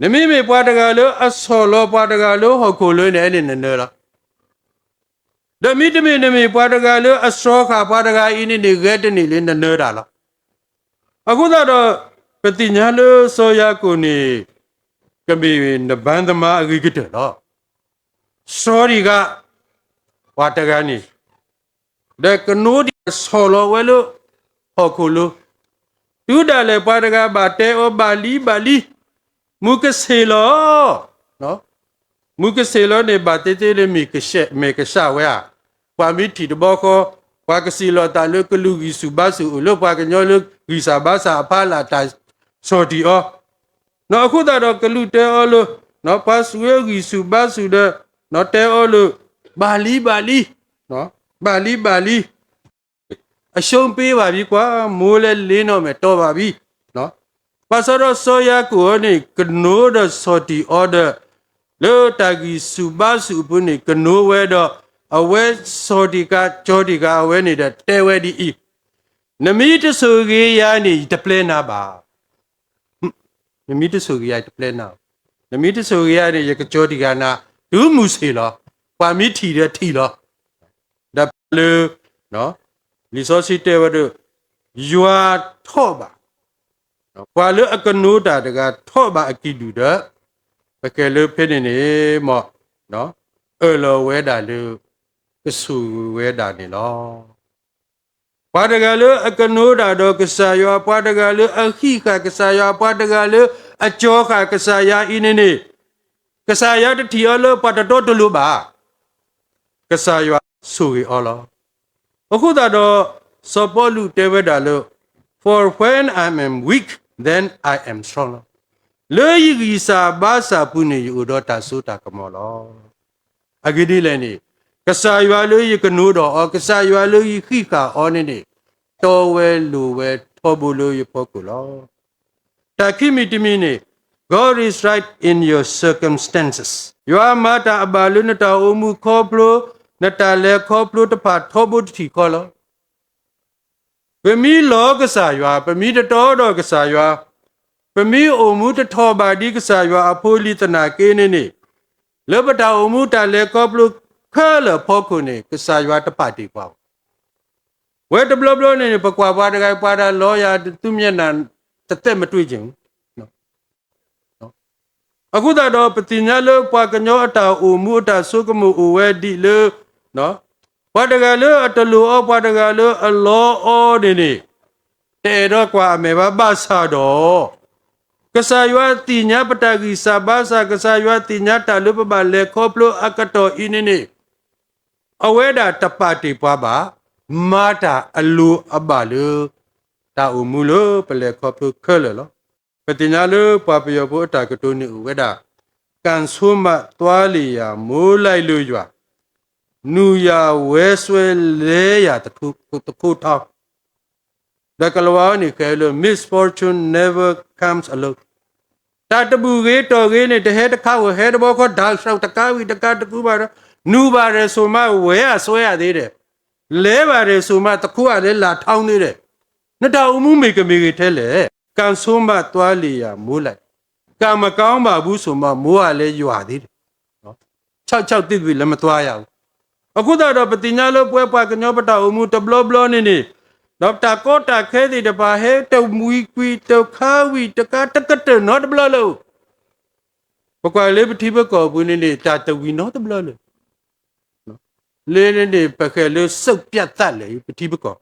နမ့မ့ၢ်ပှၤတဂၤလၢအဆီၣ်လီၤပှၤတဂၤလၢဟီၣ်ခိၣ်လၢန့ၣ် အဲန့ၣ်နနၢလီၤ. ဒီးမ့တမ့ၢ်နမ့ၢ်ပှၤတဂၤလၢအစှီဃာ်ပှၤတဂၤအံၤန့ၣ်န့ၣ် ဂဲၤတန့ၢ်လၢနနၢတၢ်လီၤ. အဃိသတးဒီး ပသ့ၣ်ညါလၢစီၤယၤကိာ်န့ၣ် ကမ့ၢ်နဘၣ်သမါအဂ့ၤကတၢၢ်လီၤ. စှီတံၢ်ဃာ် ပှၤတဂၤန့ၣ် ဒီးကနိးတံၢ်ဆီၣ်လီၤဝဲလၢ ဟီၣ်ခိၣ်လၢ တုၤဒၣ်လဲာ်ပှၤတဂၤဘၣ်တဲအီၤ ဘၣ်လံဘၣ်လံ, မူကဆ့ၣ်လီၤ, မူကဆ့ၣ်လီၤန့ၣ် ဘၣ်သ့သ့လၢမ့ၢ်ကစၢ်ဝဲဧါ, ပှၤမ့ၢ်ထံၣ်တဘျီဃီ, ပှၤကစံးလီၤသးလၢကလူးဂံၢ်ဆူၣ်ဘါဆူၣ်အိၣ်လၢပှၤကညီလၢဂံၢ်စၢ်ဘါစၢ်အဖီလာ်တၢ်ဆီၣ်တံၢ်အီၤ အဃိသတးဒီးကလူးတဲအီၤလၢ ပှၤစူၢ်ဝဲဂံၢ်ဆူၣ်ဘါဆူၣ်ဒီး တဲအီၤလၢ ဘၣ်လံဘၣ်လံ, ဘၣ်လံဘၣ်လံ, အရှုံးပေးပါပြီကွာ, မိုးလည်းလင်းတော့မယ်, တော်ပါပြီ. ဘၣ်ဆၣ်ဒီးစီၤယၤကိာ်အံၤန့ၣ် ကနိးဒီးဆီၣ်တံၢ်အီၤဒီး လၢတၢ်ဂံၢ်ဆူၣ်ဘါဆူၣ်အပူၤန့ၣ် ကနိးဝဲဒီး အဝဲဆီၣ်တံၢ်ဃာ် ကၠီတံၢ်ဃာ်အဝဲန့ၣ်ဒီး တဲဝဲဒ်အံၤ, နမ့ၢ်တဆိၣ်ဂ့ၤယၤန့ၣ် ယတပျဲနၤဘၣ်. နမ့ၢ်တဆိၣ်ဂ့ၤယၤ ယတပျဲနၤ, နမ့ၢ်တဆိၣ်ဂ့ၤယၤန့ၣ် ယကကၠီတံၢ်ဃာ်နၤ တုၤမုၢ်ဆ့ၣ်လီၤ, ပှၤမ့ၢ်ထံၣ်ဒီးထံၣ်လီၤ. ဒီးလၢ လံာ်စီဆှံတဲဝဲဒၣ် ယွၤထီၣ်ဘၣ် ပှၤလၢအကနိးတၢ်တဂၤထီၣ်ဘၣ်အကံၢ်ဒူၣ်ဒီး ပကဲလၢဖဲန့ၣ်န့ၣ် မ် အၢၣ်လီၤဝဲဒၣ်လၢ ကဆိၣ်ဂ့ၤဝဲဒၣ်န့ၣ်လီၤ. ပှၤတဂၤလၢအကနိးတၢ်ဒီးကစၢ်ယွၤ, ပှၤတဂၤလၢအဃံးဃာ်ကစၢ်ယွၤ, ပှၤတဂၤလၢအကၠီဃာ်ကစၢ်ယွၤအံၤန့ၣ်န့ၣ်, ကစၢ်ယွၤတထံၣ်အီၤလၢပှၤတတီတလိၤဘၣ်. ကစၢ်ယွၤဆိၣ်ဂ့ၤအီၤလီၤ. အဃိသတးဒီး စီၤပီလူးတဲဝဲဒၣ်လၢ For when I am weak, then I am strong လီၤ. လၢယဂံၢ်စၢ်ဘါစၢ်ပူၤန့ၣ် ယအိၣ်ဒီးတၢ်စိတၢ်ကမီၤလီၤ. အဂ့ၢ်ဒ်လဲၣ်န့ၣ်, ကစၢ်ယွၤလၢယကနိးဒီးအီၤ, ကစၢ်ယွၤလၢယဃံးဃာ်အီၤန့ၣ်န့ၣ်, တီဝဲလိၤဝဲထီဘိလၢယဖီခိၣ်လီၤ. တၢ်ခံမံၤတမံၤန့ၣ်, God is right in your circumstances. ယွၤမၤတၢ်အဘၣ်လၢနတၢ်အိၣ်မူခီဖျိ, နတၢ်လဲၤခီဖျိတဖၣ်ထီဘိတထံၣ်ဃီလီၤ. ပမ့ၢ်လီၤကစၢ်ယွၤ, ပမ့ၢ်တတီဒီးကစၢ်ယွၤ, ပမ့ၢ်အိၣ်မူတထီၣ်ဘၣ်ဒ်ကစၢ်ယွၤအဖိလံၤသနာ်က့န့ၣ်န့ၣ်, လၢပတၢ်အိၣ်မူတၢ်လဲၤခီဖျိခဲလၢာ်ဖီခိၣ်န့ၣ် ကစၢ်ယွၤတပာ်တ့ၢ်ပှၤဘၣ်. ဝဲတဘျီဘျီန့ၣ်န့ၣ် ပကွၢ်ပှၤတဂၤ ပှၤတၢ်လီၤယၤ သူမျက်နှာ တသက်မတွေ့ချင်ဘူး. အဃိသတးဒီး ပသ့ၣ်ညါလၢပှၤကညီအတၢ်အိၣ်မူအတၢ်ဆိကမိၣ်အိၣ်ဝဲဒ်လၢ ပှၤတဂၤလၢအတလိၤအီၤ ပှၤတဂၤလၢအလီအီၤန့ၣ်န့ၣ်, တအဲၣ်ဒိးကွၢ်အမဲာ်ဘၣ် ဘၣ်ဆၣ်ဒီး ကစၢ်ယွၤသ့ၣ်ညါပတၢ်ဂံၢ်စၢ်ဘါစၢ်, ကစၢ်ယွၤသ့ၣ်ညါတၢ်လၢပဘၣ်လဲၤခီဖျိအကတီၢ်အံၤန့ၣ်န့ၣ်, အဝဲဒၣ်တပာ်တ့ၢ်ပှၤဘၣ်, မၤတၢ်အလိၤအဘၣ်လၢ တၢ်အိၣ်မူလၢပလဲၤခီဖျိခဲလၢာ်လီၤ. ပသ့ၣ်ညါလၢပှၤပယီၤဖိအတၢ်ကတိၤန့ၣ်အိၣ်ဝဲဒၣ်, การสมบัติตัวเหลี่ยมโมไลเรือหยวก, နုာ်ယၤဝဲစွဲလဲၤယၤတခိၣ်ထီ ဒီးကလၤဝါန့ၣ်ဃဲလၢ misfortune never comes alone. တၢ်တဘူၣ်ဂ့ၤတီၢ်ဂ့ၤန့ၣ် တဟဲတခါဧိၤ, ဟဲတဘျီဃီ တၢ်ဆှီတကါဝံၤတကါတကူဘၣ်ဒီး, နုာ်ဘၣ်ရဲၣ်စိၤမး ဝဲအစွဲအသ့ဒီး, လဲၤဘၣ်ရဲၣ်စိၤမး တခိၣ်အလဲၤလၢ်ထီန့ၣ်ဒီး, နတၢ်အိၣ်မူမ့ၢ်ကမ့ၢ်ဂ့ၤထဲလဲၣ်. การสมบัติตัวเหลี่ยมโมไล, ကံမကောင်းဘၣ်ဘူးစိၤမး မိုးကလည်းရွာသေးဒီး ခြောက်ခြောက်သစ်သစ်လည်း မသွားရဘူး. အဃိသတးဒီး ပသ့ၣ်ညါလၢပဝဲပှၤကညီပတၢ်အိၣ်မူတဘျီဘျီန့ၣ်န့ၣ်, ဒီးတၢ်ကီတၢ်ခဲသ့ၣ်တဖၣ် ဟဲတဝံၤကွံာ်တခါဝံၤတခါ တကတၢၢ်နီတဘျီလၢၤ. ပကွၢ်လၢပထံပကီၢ်အပူၤန့ၣ်န့ၣ် တၢ်တဝံၤနီတဘျီလၢၤ. လၢန့ၣ်န့ၣ် ပဃဲၤလၢ စူးပျၢသးလဲၣ် ပထံပကီၢ်,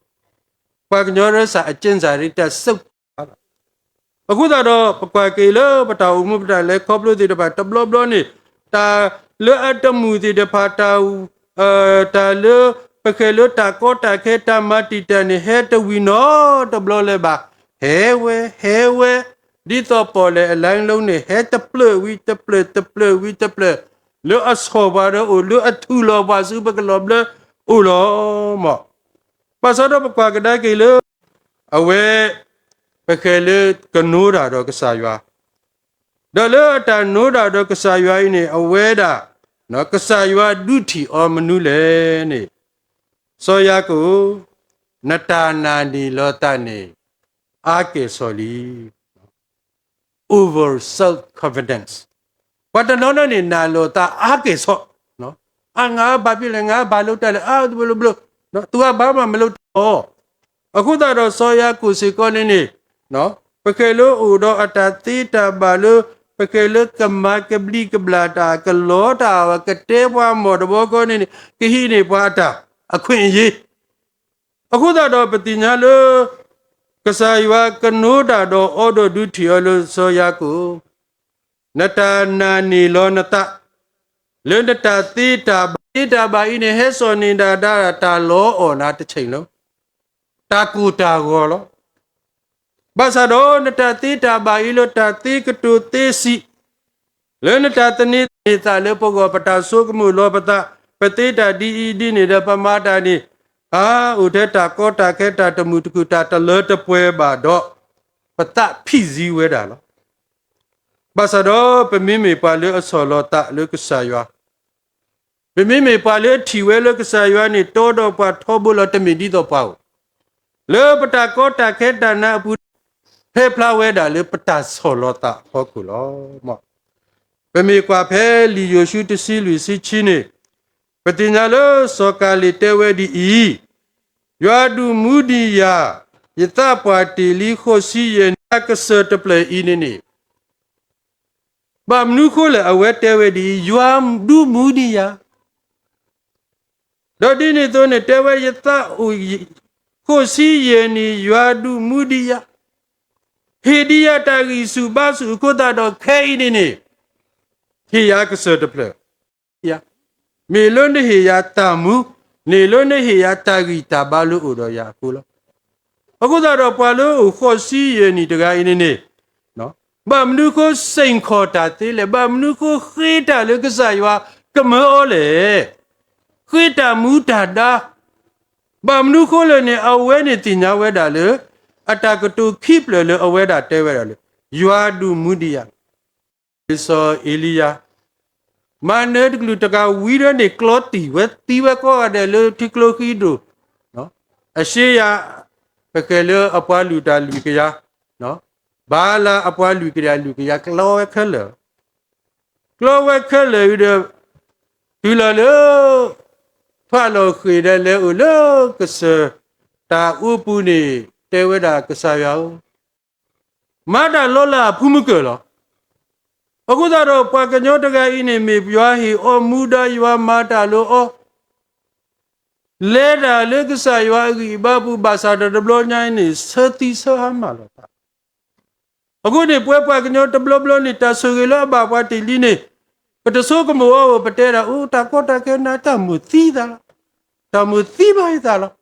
ပှၤကညီရၢစၢ်အကၠ့စၢ်ရံ တၢ်စူးပျၢသးလီၤ. အဃိသတးဒီး ပကွၢ်က့ၤလၢပတၢ်အိၣ်မူပတၢ်လဲၤခီဖျိသ့ၣ်တဖၣ် တဘျီဘျီန့ၣ်, တၢ်လၢအတမုာ်သ့ၣ်တဖၣ် တၢ် တၢ်လၢ ပဃဲၤလၢတၢ်ကီတၢ်ခဲ တၢ်မၤတံာ်တာ်န့ၣ် ဟဲတဝံၤနီတဘျီလၢၤဘၣ်. ဟဲဝဲ ဟဲဝဲ, ဒ်သိးပီၣ်လဲၣ်အလါလီန့ၣ် ဟဲတဖျၢၣ်ဝံၤတဖျၢၣ် တဖျၢၣ်ဝံၤတဖျၢၣ်, လၢအဆီၣ်ပှၤဒီးအိၣ် လၢအထူၣ်လီၤပှၤဆူပကလီၤဘျၢအိၣ်လီၤ. မ် ဘၣ်ဆၣ်ဒီးပကွၢ်ကဒါက့ၤလၢ အဝဲ ပဃဲၤလၢကနိတၢ်ဒီးကစၢ်ယွၤ, ဒီးလၢအတၢ်နိတၢ်ဒီးကစၢ်ယွၤအံၤန့ၣ် အဝဲဒၣ် ကစၢ်ယွၤဒုးထံၣ်အီၤမနုၤလဲၣ်န့ၣ်, စီၤယၤကိာ်, နတၢ်နာ်န့ၢ်လီၤသးန့ၣ် အါကဲၣ်ဆိးလံ. over self-confidence. ပှၤတနီၤနီၤန့ၣ် နာ်လိာ်သးအါကဲၣ်ဆိး, အါ ငါဘၣ်ဖဲလဲၣ်, ငါဘၣ်လိာ်တၢ်လဲၣ်, အါ ဘျိဘျိဘျိ, သူအဘၣ်မးမ့ၢ်လိာ်တၢ်အီၤ. အဃိသတးဒီးစီၤယၤကိာ်စ့ၢ်ကီးန့ၣ်န့ၣ် ပကဲလၢအိၣ်ဒီးအတၢ်သ့တၢ်ဘၣ်လၢ ပကဲလၢကမၤကဘျံးကဘျၣ်တၢ် ကလီတၢ်ဝဲ ကတဲပှၤမီၢ်တဘီခီန့ၣ်န့ၣ် ကဟံးန့ၢ်ပှၤအတၢ်အခွင့်အရေး. အဃိသတးဒီးပသ့ၣ်ညါလၢ ကစၢ်ယွၤကနိတၢ်ဒီးအိးထီၣ်ဒုးထံၣ်အီၤလၢစီၤယၤကိာ်, နတၢ်နာ်န့ၢ်လီၤနသး လၢနတၢ်သ့တၢ်ဘၣ်, သ့တၢ်ဘၣ်အံၤန့ၣ် ဟဲစိာ်န့ၢ်ဒၣ်ဒၣ်တၢ်လီအီၣ်နၤတဆဲးလီၤ. တၢ်ကိၢ်တၢ်ဂီၤလီၤ. ဘၣ်ဆၣ်ဒီးနတၢ်သ့တၢ်ဘၣ်အံၤလၢတၢ်သ့ကတိၤသ့စံး, လၢနတၢ်သန့ၤသးလၢပဂီၢ်ပတၢ်ဆိကမိၣ်လီၤပသး, ပသ့တၢ်ဒ်အံၤဒ်န့ၣ်ဒီး ပမၤတၢ်န့ၣ် အါ အိၣ်ထဲတၢ်ကီတၢ်ခဲ တၢ်တမုာ်တခုၣ် တၢ်တလၢတပှဲၤဘၣ်ဒီး ပသးဖံးစ့ဝဲဒၣ်လီၤ. ဘၣ်ဆၣ်ဒီးပမ့မ့ၢ်ပှၤလၢအဆီၣ်လီၤသးလၢကစၢ်ယွၤ, ပမ့မ့ၢ်ပှၤလၢအထံၣ်ဝဲလၢကစၢ်ယွၤန့ၣ် တီဒီးပှၤထီဘိလီၤ တမ့ၢ်ဒ်သိးပှၤဧိၤ, လၢပတၢ်ကီတၢ်ခဲတၢ်နါအပူၤ, ဟဲဖျါဝဲဒၣ်လၢပတၢ်ဆီၣ်လီၤသးအဖီခိၣ်လီၤ. ပမ့ၢ်ကွၢ်ဖဲလံာ်ယိၤၡူတဆံလွံၢ်ဆံခံန့ၣ်, ပသ့ၣ်ညါလၢစီၤကၤလ့းတဲဝဲဒ်အံၤ, ယွၤဒုးမူဒံးယၤ, ယသးပှၢ်တ့ၢ်လံဃိးဆံယဲၢ်နံၣ် ကစၢၢ်တဖျၢၣ်အံၤန့ၣ်န့ၣ် ဘၣ်မနုၤဃိလဲၣ် အဝဲတဲဝဲဒ်အံၤ, ယွၤဒုးမူဒံးယၤ, ဒီးဒ်န့ၣ်အသိးန့ၣ် တဲဝဲယသးအိၣ် ဃိးဆံယဲၢ်နံၣ် ယွၤဒုးမူဒံးယၤ, ဟ့ၣ်ဒံးယၤတၢ်ဂံၢ်ဆူၣ်ဘါဆူၣ်အဃိသတးဒီးခဲအံၤန့ၣ်န့ၣ်, ဟ့ၣ်ယၤကစၢၢ်တဖျၢၣ်, မ့ၢ်လၢနဟ့ၣ်ယၤတၢ်မူ, မ့ၢ်လၢနဟ့ၣ်ယၤတၢ်ဂံၢ်တၢ်ဘါလၢအိၣ်ဒီးယၤအဃိလီၤ. အဃိသတးဒီးပှၤလၢအိၣ်ဃိးဆံယဲၢ်နံၣ်တဂၤအံၤန့ၣ်န့ၣ်, ဘၣ်မနုၤဃိစ့ၢ်ကီးတၢ်သ့လဲၣ်, ဘၣ်မနုၤဃိဃ့တၢ်လၢကစၢ်ယွၤကမၢအီၤလဲၣ်, ဃ့တၢ်မူတၢ်ဒါ, ဘၣ်မနုၤဃိလဲၣ်န့ၣ် အဝဲန့ၣ်သ့ၣ်ညါဝဲဒၣ်လၢ အတၢ်ကတိၤခံဖျၢၣ်လၢအဝဲဒၣ်တဲဝဲဒၣ်လၢ ယွၤဒုးမူဒံးယၤ စီၤအ့လံယၤ, မၤနၢၤတကလုာ်တကးဝံၤဒီးန့ၣ် ကျီတံၢ်ဝဲသံဝဲကိးဂၤဒဲးလၢထံကျိဃံဒိၣ်, အၡ့ယၤ, ပကဲလၢအပှၤလုၢ်တၢ်လွံၢ်ကယၤ, ဘၤလးအပှၤလုၢ်ကယၤလွံၢ်ကယၤ ကျီဝဲခဲလၢာ်, ကျီဝဲခဲလၢာ်ဒီး တုၤလီၤလၢ ဖးလီၤဃ့ၢ်ဒီးလဲၤအိၣ်လၢကစၢၢ်တၢ်အိပူၤန့ၣ် တဲဝဲဒၣ်ကစၢ်ယွၤဧၢ မၤတၢ်လီၤလးအဖုမုၢ်ကၢၢ်လီၤ. အဃိသတးဒီးပှၤကညီတဂၤအံၤန့ၣ် မ့ၢ်ယွၤဟ့ၣ်အီၤမူဒါ ယွၤမၤတၢ်လၢအီၤ, လဲၤတၢ်လၢကစၢ်ယွၤအဂံၢ်အဘါပူၤ ဘၣ်ဆၣ်ဒီးတဘျီညါအံၤန့ၣ် ဆၢသံဆၢဟါမၢ်လိာ်သး. အဃိန့ၣ် ပဝဲပှၤကညီတဘျီဘျီန့ၣ် တၢ်ဆိၣ်ဂ့ၤလၢအဘၣ်ပှၤတ့ၢ်လံန့ၣ် ပတဆိကမိၣ်အီၤဧိၤ ပတဲဒၣ် အိၣ် တၢ်ကီတၢ်ခဲနၤ တၢ်မုာ်သံသးလီၤ. တၢ်မုာ်သံဘၣ်ယသးလီၤ.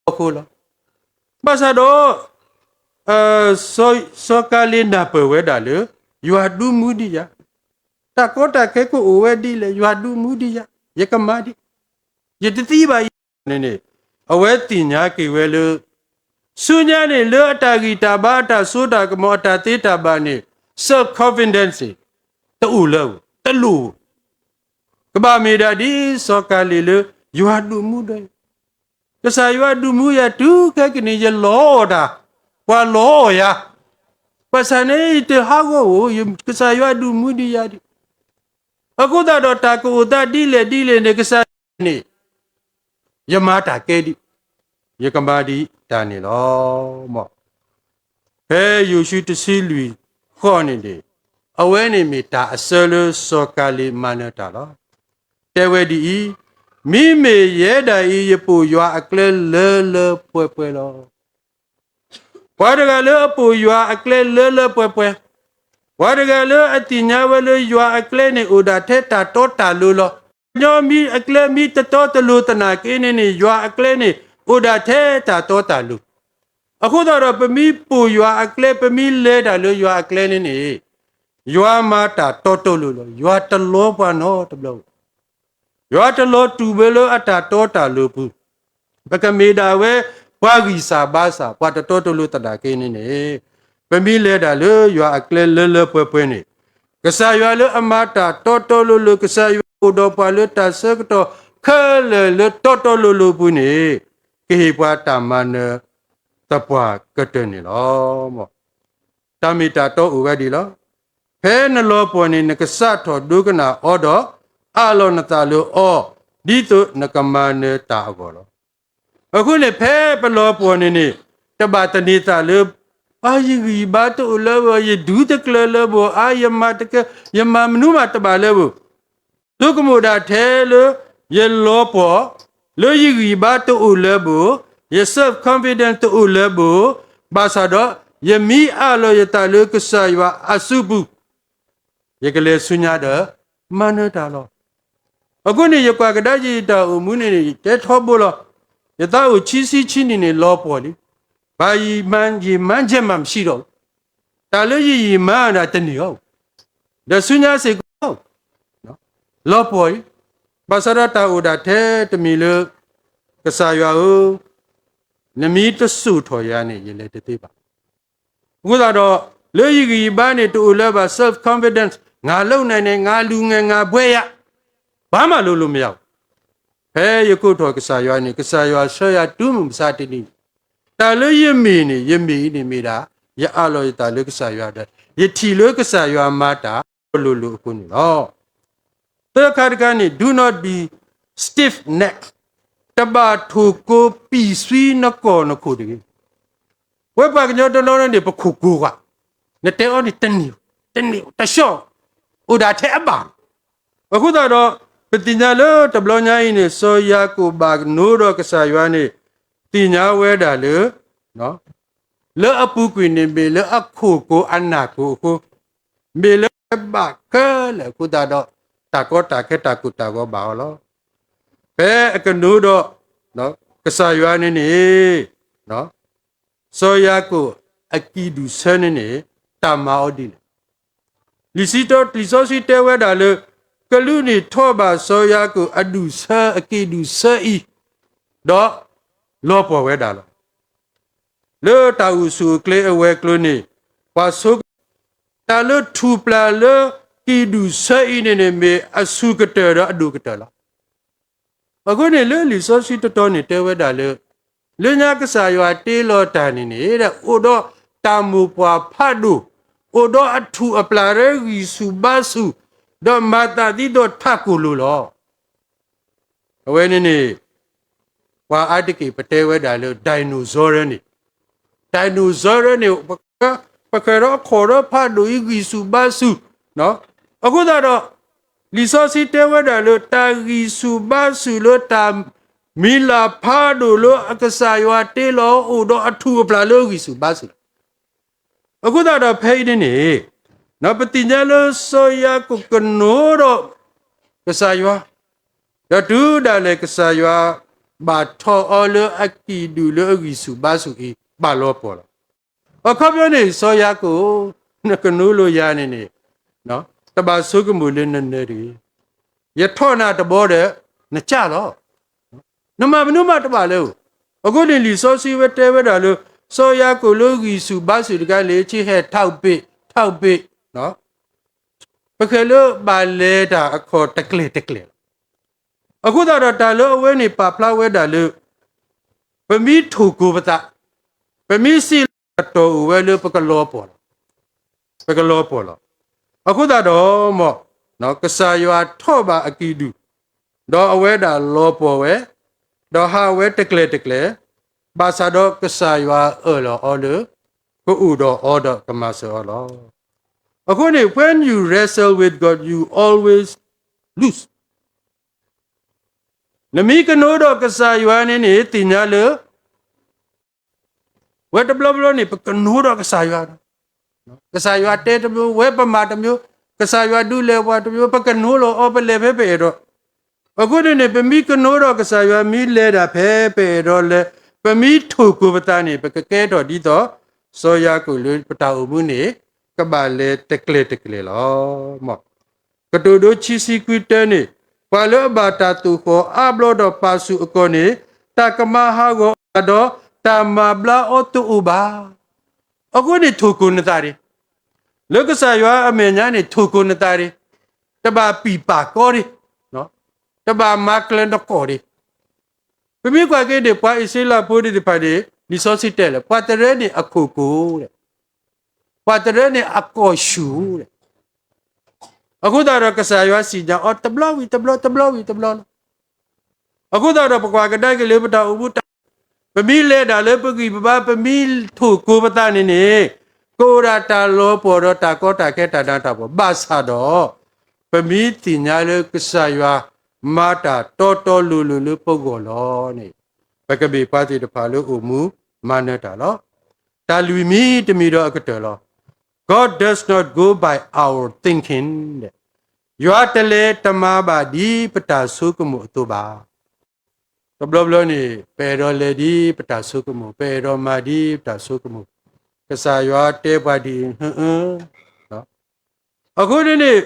အဃိလီၤ. ဘၣ်ဆၣ်ဒီး စီၤကၤလ့းနၢ်ပၢၢ်ဝဲဒၣ်လၢ ယွၤဒုးမူဒံးယၤ, တၢ်ကီတၢ်ခဲကအိၣ်ဝဲဒ်လဲၣ် ယွၤဒုးမူဒံးယၤ, ယကမၤဒံး, ယတသံဘၣ်အံၤန့ၣ်န့ၣ် အဝဲသ့ၣ်ညါက့ၤဝဲလၢ ဆူညါန့ၣ် လၢအတၢ်ဂံၢ်တၢ်ဘါ အတၢ်စိတၢ်ကမီၤ အတၢ်သ့တၢ်ဘၣ်န့ၣ် self confidence န့ၣ် တအိၣ်လၢၤ, တလိၣ်, ကဘၣ်မ့ၢ်ဒၣ်ဒ်စီၤကၤလ့းလၢ ယွၤဒုးမူဒီး ကစၢ်ယွၤဒုးမူယၤတုၤခဲကနံၣ် ယလီၤအီၣ်တၢ်, ပှၤလီၤအီၣ်ယၤ, ဘၣ်ဆၣ်န့ၣ် ယတဟးဂီၤဧိၤ, ကစၢ်ယွၤဒုးမူဒံးယၤဒံး, အဃိသတးဒီး တၢ်ကအိၣ်သးဒ်လဲၣ်ဒ်လဲၣ်န့ၣ် ကစၢ်ယွၤန့ၣ် ယမၤတၢ်ကဲဒံး, ယကမၤဒံးတၢ်န့ၣ်လီၤ. ဖဲယိၤၡူတဆံလွံၢ်ဃီန့ၣ်န့ၣ် အဝဲန့ၣ်မ့ၢ်တၢ်အစၢလၢစီၤကၤလ့းမၤနၢၤတၢ်လီၤ. တဲဝဲဒ်အံၤ, မ့မ့ၢ်ယဲဒၣ်အံၤ ယပိာ်ယွၤအကျဲလၢလၢပှဲၤပှဲၤလီၤ. ပှၤတဂၤလၢအပိာ်ယွၤအကျဲလၢလၢပှဲၤပှဲၤ, ပှၤတဂၤလၢအသ့ၣ်ညါဝဲလၢယွၤအကျဲန့ၣ် အိၣ်ဒၣ်ထဲတၢ်တီတၢ်လိၤလီၤ. ကညီမ့ၢ်အကျဲမ့ၢ်တတီတလိၤသနာ်က့န့ၣ်န့ၣ် ယွၤအကျဲန့ၣ် အိၣ်ဒၣ်ထဲတၢ်တီတၢ်လိၤ, အဃိသတးဒီး ပမ့ၢ်ပိာ်ယွၤအကျဲ ပမ့ၢ်လဲၤတၢ်လၢယွၤအကျဲန့ၣ်န့ၣ် ယွၤမၤတၢ်တီတီလိၤလိၤ, ယွၤတလီပှၤနီတဘျီဧိၤ, ယွၤတလီၤတူာ်ဘၣ်လၢအတၢ်တီတၢ်လိၤပူၤ, ပကမ့ၢ်ဒၣ်ဝဲပှၤဂံၢ်စၢ်ဘါစၢ် ပှၤတတီတလိၤသနာ်က့န့ၣ်န့ၣ်, ပမ့ၢ်လဲၤတၢ်လၢယွၤအကျဲလၢလၢပှဲၤပှဲၤန့ၣ်, ကစၢ်ယွၤလၢအမၤတၢ်တီတီလိၤလိၤ, ကစၢ်ယွၤအိၣ်ဒီးပှၤလၢတၢ်ဆၢကတီၢ်ခဲလၢာ်လၢတီတီလိၤလိၤပူၤန့ၣ်, ကဟ့ၣ်ပှၤတၢ်မၤနၢၤသပှၢ်ကတၢၢ်န့ၣ်လီၤ. တၢ်မ့ၢ်တၢ်တီအိၣ်ဝဲဒၣ်လီၤ. ဖဲနလီၤပှီၢ်န့ၣ် နကစးထီၣ်ဒိကနၣ်အီၤဒီး အးလီၤနသးလၢအီၤ ဒ်သိးနကမၤနၢၤတၢ်အဂီၢ်လီၤ. အဃိန့ၣ် ဖဲပလီၤပှီၢ်န့ၣ်န့ၣ် တဘၣ်သန့ၤသးလၢ အါ ယဂံၢ်ယဘါတအိၣ်လၢၤဘၣ်, ယဒူတကျၢၤလၢၤဘၣ်, အါ ယမၤတကဲ ယမၤမနုၤမးတဘၣ်လၢၤဘၣ်. ဆိကမိၣ်ဒၣ်ထဲလၢ ယလီၤပှီၢ် လၢယဂံၢ်ယဘါတအိၣ်လၢၤဘၣ်, ယ self confidence တအိၣ်လၢၤဘၣ်, ဘၣ်ဆၣ်ဒီး ယမ့ၢ်အးလီၤယသးလၢကစၢ်ယွၤအစုပူၤ ယကလဲၤဆူညါဒီး မၤနၢၤတၢ်လီၤ. အဃိန့ၣ် ယကွၢ်ကဒါက့ၤယတၢ်အိၣ်မူန့ၣ်န့ၣ် ယတဲထီဘိလီၤ. ယသးအိၣ်ဆံဆံဆံနံၣ်န့ၣ် လီၤပှီၢ်လံ. ဘၣ်ယံာ်မါ ယံာ်မါယဲၢ်မး မဆံးဒီး တၢ်လၢယယံာ်မါဒၣ်တန့ၢ်အီၤ ဒီးဆူညါစ့ၢ်ကီး လီၤပှီၢ်အံၤ, ဘၣ်ဆၣ်ဒီးတၢ်အိၣ်ဒၣ်ထဲတမံၤလၢ ကစၢ်ယွၤဧၢ, နမ့ၢ်တစိာ်ထီၣ်ယၤန့ၣ် ယလဲၤတသ့ဘၣ်. အဃိသတးဒီး လၢယဂံၢ်ယဘါန့ၣ် တအိၣ်လၢၤဘၣ် self confidence, ငါလုပ်နိုင်တယ်, ငါလူငယ်, ငါဘွဲ့ရ, ဘာမှလုပ်လို့မရဘူး. ဖဲယကိးထီၣ်ကစၢ်ယွၤန့ၣ် ကစၢ်ယွၤဆှၢယၤတုၤမုၢ်မဆါတနံၤန့ၣ် တၢ်လၢယမ့ၢ်န့ၣ် ယမ့ၢ်အံၤန့ၣ်မ့ၢ်ဒၣ် ယအးလီၤယသးလၢကစၢ်ယွၤဒီး ယထံၣ်လၢကစၢ်ယွၤမၤတၢ် လိၤလိၤအဃိန့ၣ်လီၤ. သၢခါတခါန့ၣ် do not be stiff neck, တဘၣ်ထိၣ်ကိပံာ်ဆှံနကီၢ်နခိၣ်တဂ့ၤ. ပဝဲပှၤကညီတနီၤန့ၣ် ပခိၣ်ကိၤကွၢ်, နတဲအီၤန့ၣ်တန့ၢ်, တန့ၢ်တဆှီ, အိၣ်ဒၣ်ထဲအဘၣ်. အဃိသတးဒီး ပသ့ၣ်ညါလၢတဘျီညါအံၤန့ၣ် စီၤယၤကိာ်ဘၣ်ကနိဒီးကစၢ်ယွၤန့ၣ် သ့ၣ်ညါဝဲဒၣ်လၢ လၢအပူၤကွံာ်န့ၣ် မ့ၢ်လၢအခိၣ်ကိၤအနၢ်ကိၤအဃိ, မ့ၢ်လၢဘၣ်ခဲလၢာ်အဃိသတးဒီး တၢ်ကီတၢ်ခဲတၢ်ကိၢ်တၢ်ဂီၤဘၣ်အီၤလီၤ. ဖဲအကနိဒီး ကစၢ်ယွၤန့ၣ်န့ၣ် စီၤယၤကိာ်အကံၢ်ဒူၣ်ဆၢန့ၣ်န့ၣ် တၢ်မၤအီၤဒ်လဲၣ်. လံာ်စံးထီၣ် လံာ်စီဆှံတဲဝဲဒၣ်လၢ ကလူးန့ၣ်ထီၣ်ဘၣ်စီၤယၤကိာ်အဒူၣ်ဆၢ အကံၢ်ဒူၣ်ဆၢအံၤ ဒီးလီၤပှီၢ်ဝဲဒၣ်လီၤ. လၢတၢ်အိၣ်ဆူၣ်အိၣ်ချ့အဝဲၤကျိၤန့ၣ် ပှၤဆိကမိၣ် တၢ်လၢထူၣ်ပျၢ်လၢကံၢ်ဒူၣ်ဆၢအံၤန့ၣ်န့ၣ် မ့ၢ်အဆူၣ်ကတၢၢ်ဒီးအဒိၣ်ကတၢၢ်လီၤ. အဃိန့ၣ်လၢလံာ်စီဆှံတတီၤန့ၣ်တဲဝဲဒၣ်လၢ လၢညါကစၢ်ယွၤတ့လီၤတၢ်န့ၣ်န့ၣ် အိၣ်ဒီးတၢ်မိၢ်ပှၢ်ဖးဒိၣ်, အိၣ်ဒီးအထူၣ်အပျၢ်လၢဂံၢ်ဆူၣ်ဘါဆူၣ်, ဒီးမၤသးဒ်သိးထးကိၢ်လိၤလီၤ. အဝဲန့ၣ်န့ၣ် ပှၤအါတက့ၢ်ပတဲဝဲဒၣ်လၢ dinosaur န့ၣ်, dinosaur န့ၣ် ပဃဲၤဒီးအခီၣ်ဒီးဖးဒိၣ်အံၤဂံၢ်ဆူၣ်ဘါဆူၣ်, အဃိသတးဒီး လံာ်စီဆှံတဲဝဲဒၣ်လၢတၢ်ဂံၢ်ဆူၣ်ဘါဆူၣ်လၢတၢ်မံၤလၢ်ဖးဒိၣ်လၢအကစၢ်ယွၤတ့လီၤအိၣ်ဒီးအထူၣ်အပျၢ်လၢဂံၢ်ဆူၣ်ဘါဆူၣ် အဃိသတးဒီးဖဲအံၤန့ၣ်န့ၣ် ပသ့ၣ်ညါလၢစီၤယၤကိာ်ကနိဒီး ကစၢ်ယွၤ, ဒီးတုၤဒၣ်လဲာ်ကစၢ်ယွၤ ဘၣ်ထီၣ်အီၤလၢအကံၢ်ဒူၣ်လၢအဂံၢ်ဆူၣ်ဘါဆူၣ်အံၤ ဘၣ်လီၤပှီၢ်လီၤ. အခီပညီန့ၣ် စီၤယၤကိာ် နကနိလိာ်ယၤန့ၣ်န့ၣ် တဘၣ်ဆိကမိၣ်လၢနနၢၤတဂ့ၤ. ယထီၣ်နၤတဘီဒီး နကၢ်လီၤ. နမၤမနုၤမးတဘၣ်လၢၤ. အဃိန့ၣ်လံာ်စီဆှံဝဲတဲဝဲဒၣ်လၢ စီၤယၤကိာ်လၢဂံၢ်ဆူၣ်ဘါဆူၣ်တခါန့ၣ် ဆံဟဲထီၣ်ဘ့ၣ်ထီၣ်ဘ့ၣ်, ပဃဲၤလၢဘၣ်လဲၤတၢ်အခီၣ်တကျဲၤတကျဲၤလီၤ. အဃိသတးဒီးတၢ်လၢအဝဲန့ၣ်ပာ်ဖျါဝဲဒၣ်လၢ ပမ့ၢ်ထိၣ်ကိၤပသး, ပမ့ၢ်စံးလၢတၢ်တီၢ်အိၣ်ဝဲလၢပကလီၤပှီၢ်လီၤ. ပကလီၤပှီၢ်လီၤ. အဃိသတးဒီး မ် ကစၢ်ယွၤထီၣ်ဘၣ်အကံၢ်ဒူၣ်, ဒီးအဝဲဒၣ်လီၤပှီၢ်ဝဲ, ဒီးဟးဝဲတကျဲၤတကျဲၤ, ဘၣ်ဆၣ်ဒီးကစၢ်ယွၤအၢၣ်လီၤအီၤလၢ ကအိၣ်ဒီးအီၤဒီးကမၤစၢၤအီၤလီၤ. အဃိန့ၣ် when you wrestle with God, you always lose. နမ့ၢ်ကနိဒီးကစၢ်ယွၤန့ၣ်န့ၣ် သ့ၣ်ညါလၢ ဝဲတဘျီဘျီန့ၣ် ပကနိဒီးကစၢ်ယွၤ, ကစၢ်ယွၤတဲတမျိုး, ဝဲပမၤတမျိုး, ကစၢ်ယွၤဒုးလဲၤပှၤတမျိုး, ပကနိလီၤအီၤပလဲၤဖဲပအဲၣ်ဒိး. အဃိန့ၣ်န့ၣ် ပမ့ၢ်ကနိဒီးကစၢ်ယွၤ မ့ၢ်လဲၤဒၣ်ဖဲပအဲၣ်ဒိးလဲၤ, ပမ့ၢ်ထိၣ်ကိၤပသးန့ၣ် ပကကဲထီၣ်ဒ်သိး စီၤယၤကိာ်လၢပတၢ်အိၣ်မူန့ၣ် ကဘၣ်လဲၤတကျဲၤတကျဲၤလီၤ. မ် ကတိၤဒိဆံဆံခွံတဲန့ၣ်, ပှၤလၢအဘၣ်တၢ်သိၣ်ဃီၤအါဘျီဒီးပာ်ဆူၣ်အကီၢ်န့ၣ်, တၢ်ကမၤဟးဂီၤအသးဒီး တၢ်မၤဘျါအီၤတအိၣ်ဘၣ်. အဃိန့ၣ်ထိၣ်ကိၤနသးဒၣ်, လၢကစၢ်ယွၤအမဲာ်ညါန့ၣ် ထိၣ်ကိၤနသးဒၣ်, တဘၣ်ပံာ်ပာ်ကီဒၣ်, တဘၣ်မၤကျၢၤနကီၢ်ဒၣ်. ပမ့ၢ်ကွၢ်က့ၤန့ၣ် ပှၤအံၣ်စရ့လးဖိသ့ၣ်တဖၣ်န့ၣ် လံာ်စီဆှံတဲလၢ ပှၤတရဲန့ၣ်အခိၣ်ကိၤဒၣ် ပှၤတရၢန့ၣ်အကိာ်ဆူၣ်, အဃိသတးဒီးကစၢ်ယွၤစံၣ်ညီၣ်အီၤတဘျီဝံၤတဘျီ တဘျီဝံၤတဘျီလီၤ. အဃိသတးဒီးပကွၢ်ကဒါက့ၤလၢပတၢ်အိၣ်မူတၢ် ပမ့ၢ်လဲၤဒၣ်လၢပဂံၢ်ပဘါ ပမ့ၢ်ထိၣ်ကိပသးန့ၣ်န့ၣ် ကအိၣ်ဒၣ်တၢ်လီၤပှီၢ်ဒီးတၢ်ကီတၢ်ခဲတၢ်နးတၢ်ဖှီၣ် ဘၣ်ဆၣ်ဒီး ပမ့ၢ်သ့ၣ်ညါလၢကစၢ်ယွၤမၤတၢ်တီတီလိၤလိၤလၢပဂီၢ်လီၤန့ၣ် ပကမ့ၢ်ပှၤသ့ၣ်တဖၣ်လၢအိၣ်မူမၤနၢၤတၢ်လီၤ. တၢ်လွံၢ်မံၤတမံၤဒီးအကတၢၢ်လီၤ. God does not go by our thinking ယွၤတလဲၤတမၤဘၣ်ဒ်ပတၢ်ဆိကမိၣ်အသိးဘၣ်. တဘျီဘျီန့ၣ် ပအဲၣ်ဒိးလဲၤဒ်ပတၢ်ဆိကမိၣ်, ပအဲၣ်ဒိးမၤဒ်ပတၢ်ဆိကမိၣ်, ကစၢ်ယွၤတဲပှၤဒ်အံၤ, အဃိန့ၣ်န့ၣ်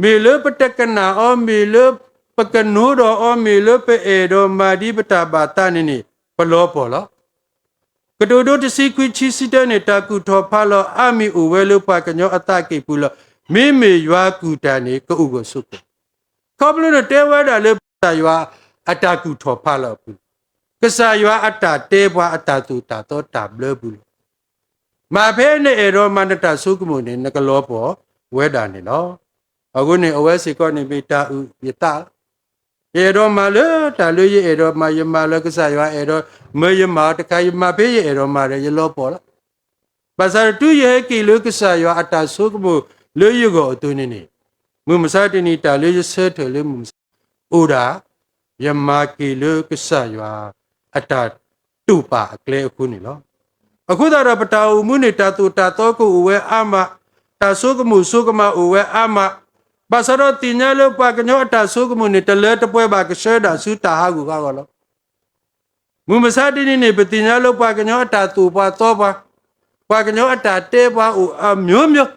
မ့ၢ်လၢပတကနၣ်အီၤ, မ့ၢ်လၢပကနိဒီးအီၤ, မ့ၢ်လၢပအဲၣ်ဒိးမၤဒ်ပတၢ်ဘၣ်သးန့ၣ်န့ၣ် ပလီၤပှီၢ်လီၤ. ကတိၤဒိတဆံခွံဆံဆံတၢန့ၣ် တၢ်ကူၣ်ထီၣ်ဖးလီၤအါမံၤအိၣ်ဝဲလၢပှၤကညီအသးကံၢ်ပူၤလီၤ. မ့မ့ၢ်ယွၤကူၣ်တၢ်န့ၣ် ကအိၣ်ဂၢၢ်ဆိးကျၢၤ, ခီဖျိန့ၣ်တဲဝဲဒၣ်လၢကစၢ်ယွၤအတၢ်ကူၣ်ထီၣ်ဖးလီၤအပူၤ, ကစၢ်ယွၤအတၢ်တဲပှၤအတၢ်သိၣ်တၢ်သီတၢ်ဘျၢပူၤလီၤ. မ့ၢ်ဖဲနအဲၣ်ဒိးမၤနတၢ်ဆိကမိၣ်န့ၣ် နကလီၤပှီၢ်ဝဲဒၣ်န့ၣ်လီၤ. အဃိန့ၣ် အဝဲစ့ၢ်ကီးန့ၣ် မ့ၢ်တၢ်အုၣ်ယသးလီၤ. ယအဲၣ်ဒိးမၤလၢတၢ်လၢယအဲၣ်ဒိးမၤ, ယမၤလၢကစၢ်ယွၤအဲၣ်ဒိးမၢယမၤအီၤတခါ, ယမၤဖဲယအဲၣ်ဒိးမၤဒီး ယလီၤပှီၢ်လီၤ. ဘၣ်ဆၣ်တုၤယဟဲက့ၤလၢကစၢ်ယွၤအတၢ်ဆိကမိၣ်လၢယဂီၢ်အသိးန့ၣ်န့ၣ်, မုၢ်မဆါတနံၤတၢ်လၢယဆၢထၢၣ်လၢမုၢ်မဆါ အိၣ်ဒၣ် ယမၤက့ၤလၢကစၢ်ယွၤအတၢ်တိာ်ပာ်အကျဲအဃိန့ၣ်လီၤ. အဃိသတးဒီးပတၢ်အိၣ်မူန့ၣ် တၢ်သိၣ်တၢ်သီကအိၣ်ဝဲအါမး, တၢ်ဆိကမိၣ်ဆိကမးအိၣ်ဝဲအါမး, ဘၣ်ဆၣ်ဒီးသ့ၣ်ညါလၢပှၤကညီအတၢ်ဆိကမိၣ်န့ၣ် တလၢတပှဲၤဘၣ်ကဆှၢဒၣ်ဆူတၢ်ဟးဂူာ်ဟးဂီၤလီၤ. မုၢ်မဆါတနံၤန့ၣ် ပသ့ၣ်ညါလၢပှၤကညီအတၢ်သိၣ်ပှၤသီပှၤ, ပှၤကညီအတၢ်တဲပှၤအိၣ်အမျိုးမျိုး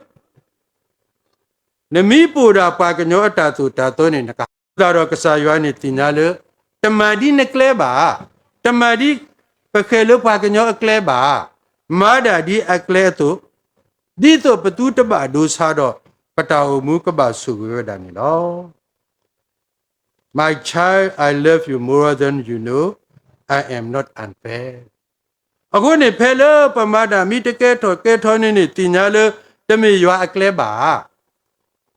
နမ့ၢ်ပိာ်ဒၣ်ပှၤကညီအတၢ်သိၣ်တၢ်သီန့ၣ် နကသးဒီးကစၢ်ယွၤန့ၣ်သ့ၣ်ညါလၢ တမၤဒ်နကျဲဘၣ်, တမၤဒ်ပဃဲၤလၢပှၤကညီအကျဲဘၣ်, မၤဒၣ်ဒ်အကျဲအသိး, ဒ်သိးပသူတဘၣ်ဒိဆါဒီး ပတၢ်အိၣ်မူကဘၣ်ဆိၣ်ဂ့ၤဝဲဒၣ်န့ၣ်လီၤ. My child, I love you more than you know. I am not unfair. အဃိန့ၣ် ဖဲလၢပမၤတၢ်မ့ၢ်တကဲထီၣ်ကဲထီန့ၣ်န့ၣ် သ့ၣ်ညါလၢတမ့ၢ်ယွၤအကျဲဘၣ်.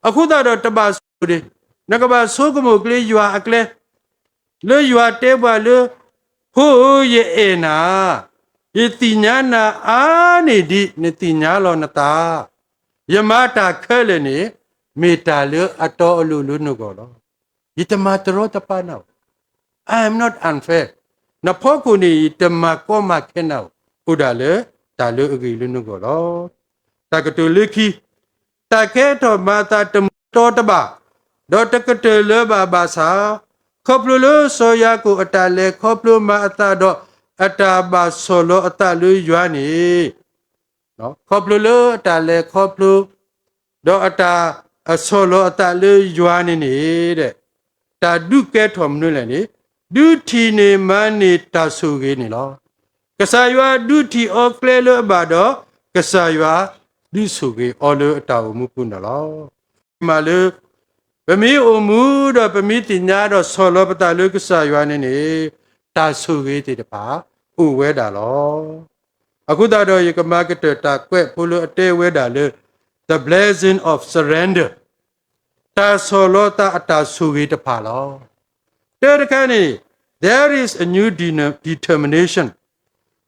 အဃိသတးဒီးတဘၣ်ဆိၣ်ဂ့ၤ, နကဘၣ်ဆိကမိၣ်က့ၤယွၤအကျဲ, လၢယွၤတဲပှၤလၢ ဖိဧၢ ယအဲၣ်နၤ, ယသ့ၣ်ညါနၤအါန့ၢ်ဒံး နသ့ၣ်ညါလီၤနသး, ယမၤတၢ်ခဲလၢာ်န့ၣ် မ့ၢ်တၢ်လၢအတီအလိၤလၢနဂီၢ်လီၤ. ယတမၤတရီတပါနၤဧိၤ, I am not unfair. နဖီခိၣ်န့ၣ် ယတမၤကီမၤခဲနၤဧိၤ, အိၣ်ဒၣ်လၢတၢ်လၢအဂ့ၤလၢနဂီၢ်လီၤ. တၢ်ကတိၤလၢခံ, တၢ်ကဲထီၣ်မၤအသးတမူတီတဘၣ်, ဒီးတကတၢၢ်လၢၤဘၣ်ဘၣ်ဆၣ်, ခီဖျိလၢစီၤယၤကိာ်အတၢ်လဲၤခီဖျိမၤအသးဒီး အတၢ်ဘၣ်ဆီၣ်လီၤအသးလၢယွၤန့ၣ် ခီဖျိလၢအတၢ်လဲၤခီဖျိ ဒီးအတၢ်အဆီၣ်လီၤအသးလၢယွၤန့ၣ်န့ၣ်, တၢ်ဒုးကဲထီၣ်မနုၤလဲၣ်န့ၣ်, ဒုးထံၣ်န့ၢ်မၤန့ၢ်တၢ်ဆိၣ်ဂ့ၤန့ၣ်လီၤ. ကစၢ်ယွၤဒုးထံၣ်အီၤကျဲလၢအဘၣ်ဒီး ကစၢ်ယွၤဒုးဆိၣ်ဂ့ၤအီၤလၢအတၢ်အိၣ်မူပူၤန့ၣ်လီၤ. မ့ၢ်လၢ ပမ့ၢ်အိၣ်မူဒီးပမ့ၢ်သ့ၣ်ညါဒီးဆီၣ်လီၤပသးလၢကစၢ်ယွၤန့ၣ်န့ၣ်, တၢ်ဆိၣ်ဂ့ၤသ့ၣ်တဖၣ်အိၣ်ဝဲဒၣ်လီၤ. အဃိသတးဒီးယကမၤကတၢၢ်တၢ်ကွဲးဖိလၢအတဲဝဲဒၣ်လၢ the blessing of surrender, တၢ်ဆီၣ်လီၤသးအတၢ်ဆိၣ်ဂ့ၤတဖၣ်လီၤ. တၢတခါန့ၣ်, there is a new de-, determination.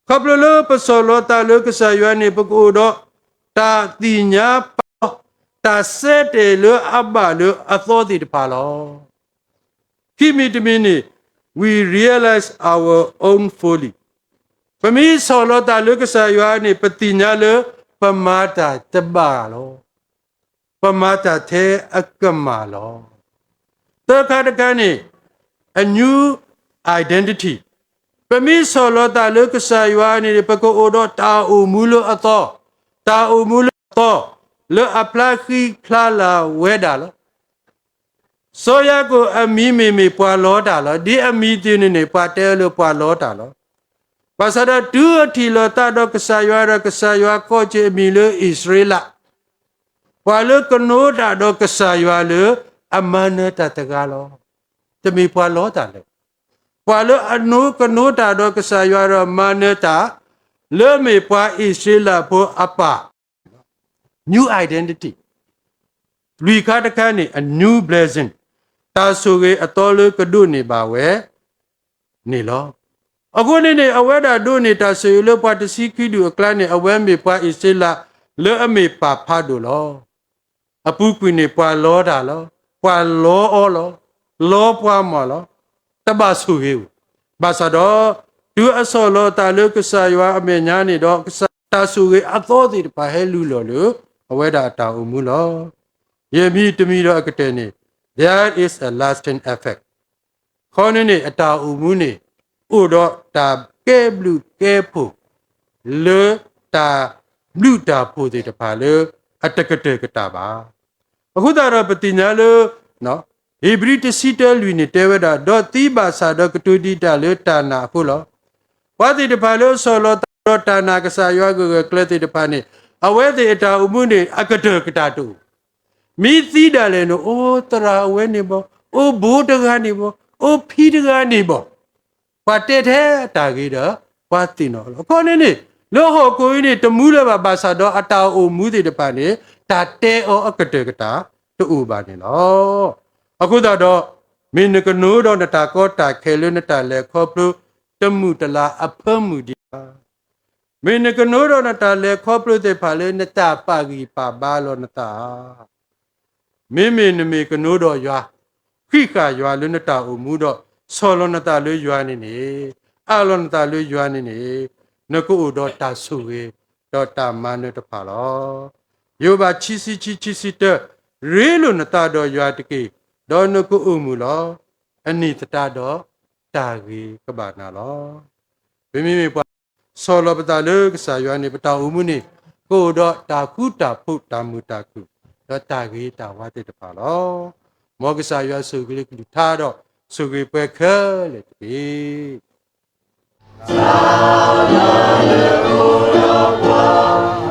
ခီဖျိလၢပဆီၣ်လီၤသးလၢကစၢ်ယွၤန့ၣ် ပကအိၣ်ဒီးတၢ်သ့ၣ်ညါပာ်လီၤ တၢ်ဆၢတဲာ်လၢအဘၣ်လၢအသီသ့ၣ်တဖၣ်လီၤ. ခံမံၤတမံၤန့ၣ်, we realize our own folly. ပမ့ၢ်ဆီၣ်လီၤသးလၢကစၢ်ယွၤန့ၣ် ပသ့ၣ်ညါလၢပမၤတၢ်တဘၣ်လီၤ. ပမၤတၢ်ထဲအကမၣ်လီၤ. သၢခါတခါန့ၣ်, a new identity. ပမ့ၢ်ဆီၣ်လီၤသးလၢကစၢ်ယွၤန့ၣ် ပကအိၣ်ဒီးတၢ်အိၣ်မူလၢအသီ, တၢ်အိၣ်မူလၢအသီ, လၢအဖျါဃံဖျါလၤဝဲဒၣ်လီၤ. စီၤယၤကိာ်အမံၤမ့ၢ်မ့ၢ်ပှၤလီတၢ်လီၤ. ဒ်အမံၤသ့ၣ်န့ၣ်န့ၣ် ပှၤတဲလၢပှၤလီတၢ်လီၤ. ဘၣ်ဆၣ်ဒီးတုၤအထံၣ်လိာ်သးဒီးကစၢ်ယွၤဒီး ကစၢ်ယွၤကိးက့ၤအမံၤလၢအံၣ်စရ့လး, ပှၤလၢကနိတၢ်ဒီးကစၢ်ယွၤလၢအမၤနၢၤတၢ်တဂၤလီၤ. တမ့ၢ်ပှၤလီတၢ်လၢၤ, ပှၤလၢအနိကနိတၢ်ဒီးကစၢ်ယွၤဒီးမၤနၢၤတၢ် လၢမ့ၢ်ပှၤအံၣ်စရ့လးဖိအပၢ် new identity, လွံၢ်ခါတခါန့ၣ် a new blessing, တၢ်ဆိၣ်ဂ့ၤအသီလၢကဒိးန့ၢ်ဘၣ်ဝဲန့ၣ်လီၤ. အဃိန့ၣ်န့ၣ် အဝဲဒၣ်ဒိးန့ၢ်တၢ်ဆိၣ်ဂ့ၤလၢပှၤတဆံခံဒူၣ်အကျါန့ၣ် အဝဲမ့ၢ်ပှၤအံၣ်စရ့လးလၢအမ့ၢ်ပၢ်ဖးဒိၣ်လီၤ. အပူၤကွံာ်န့ၣ် ပှၤလီတၢ်လီၤ, ပှၤလီအီလီၤ, လီပှၤမၢ်လီၤ, တဘၣ်ဆိၣ်ဂ့ၤဧိၤ, ဘၣ်ဆၣ်ဒီး တုၤအဆီၣ်လီၤအသးလၢကစၢ်ယွၤအမဲာ်ညါန့ၣ်ဒီး ကစၢ်တၢ်ဆိၣ်ဂ့ၤအသီသ့ၣ်တဖၣ်ဟဲလူလီၤလၢ အဝဲဒၣ်အတၢ်အိၣ်မူလီၤ. ယဲၢ်မံၤတမံၤဒီးအကတၢၢ်န့ၣ် there is a lasting effect. ခီန့ၣ်န့ၣ် အတၢ်အိၣ်မူန့ၣ် အိၣ်ဒီးတၢ်ကဲဘျုးကဲဖှိၣ် လၢတၢ်ဘျုးတၢ်ဖှိၣ်သ့ၣ်တဖၣ်လၢအတကတၢၢ်ကတၢၢ်ဘၣ်. အဃိသတးဒီးပသ့ၣ်ညါလၢ ဧ့ၤဘြံၤတဆံတၢလွံၢ်န့ၣ်တဲဝဲဒၣ်, ဒီးသံဘၣ်ဆၣ်ဒီးကတိၤဒံးတၢ်လၢတၢ်နာ်အဃိလီၤ. ပှၤသ့ၣ်တဖၣ်လၢအဆီၣ်လီၤသးဒီးတၢ်နာ်ကစၢ်ယွၤဂၢၢ်ဂၢၢ်ကျၢၤကျၢၤသ့ၣ်တဖၣ်န့ၣ် အဝဲသ့ၣ်အတၢ်အိၣ်မူန့ၣ် အကတၢၢ်ကတၢၢ်တအိၣ် မ့ၢ်သံဒၣ်လဲာ်န့ၣ် အိၣ်သရၣ်အဝဲန့ၣ်ဘၣ်, အိၣ်ဘိတဂၤန့ၣ်ဘၣ်, အိၣ်ဖံတဂၤန့ၣ်ဘၣ်, ပှၤတဲထဲအတၢ်ဂ့ၤဒီး ပှၤသ့ၣ်နီၣ်လီၤ. အခီန့ၣ်န့ၣ် လၢဟီၣ်ခိၣ်အံၤန့ၣ် တမူလၢၤဘၣ် ဘၣ်ဆၣ်ဒီးအတၢ်အိၣ်မူသ့ၣ်တဖၣ်န့ၣ် တၢ်တဲအီၤအကတၢၢ်ကတၢၢ်တအိၣ်ဘၣ်န့ၣ်လီၤ. အဃိသတးဒီး မ့ၢ်နကနိဒီးနတၢ်ကီတၢ်ခဲလၢနတၢ်လဲၤခီဖျိ တမုာ်တလၤအဖၢမုၢ်ဒံးဧါ. မ့ၢ်နကနိဒီးနတၢ်လဲၤခီဖျိသ့ၣ်တဖၣ်လၢနတၢ်ပာ်ဂံၢ်ပာ်ဘါလီၤနသးဧါ. မ့မ့ၢ်နမ့ၢ်ကနိဒီးယွၤ, ဃံးဃာ်ယွၤလၢနတၢ်အိၣ်မူဒီး ဆီၣ်လီၤနသးလၢယွၤန့ၣ်န့ၣ်, အးလီၤနသးလၢယွၤန့ၣ်န့ၣ်, နကအိၣ်ဒီးတၢ်ဆိၣ်ဂ့ၤ ဒီးတၢ်မၤနၢၤတဖၣ်လီၤ. ယိၤဘး ခံဆံခံ ခံဆံတၢ, ရ့လိာ်နသးဒီးယွၤတက့ၢ်, ဒီးနကအိၣ်မုာ်လီၤ. အန့ၢ်သတးဒီးတၢ်ဂ့ၤကဘၣ်နၤလီၤ. ပမ့မ့ၢ်ပှၤ ဆီၣ်လီၤပသးလၢကစၢ်ယွၤန့ၣ် ပတၢ်အိၣ်မူန့ၣ် ကအိၣ်ဒီးတၢ်ဃူတၢ်ဖိး တၢ်မုာ်တၢ်ခုၣ် ဒီးတၢ်ဂ့ၤတၢ်ဝါသ့ၣ်တဖၣ်လီၤ. မ်ကစၢ်ယွၤဆိၣ်ဂ့ၤကလုၢ်ကထါဒီး ဆိၣ်ဂ့ၤပှၤခဲလၢာ်တက့ၢ်.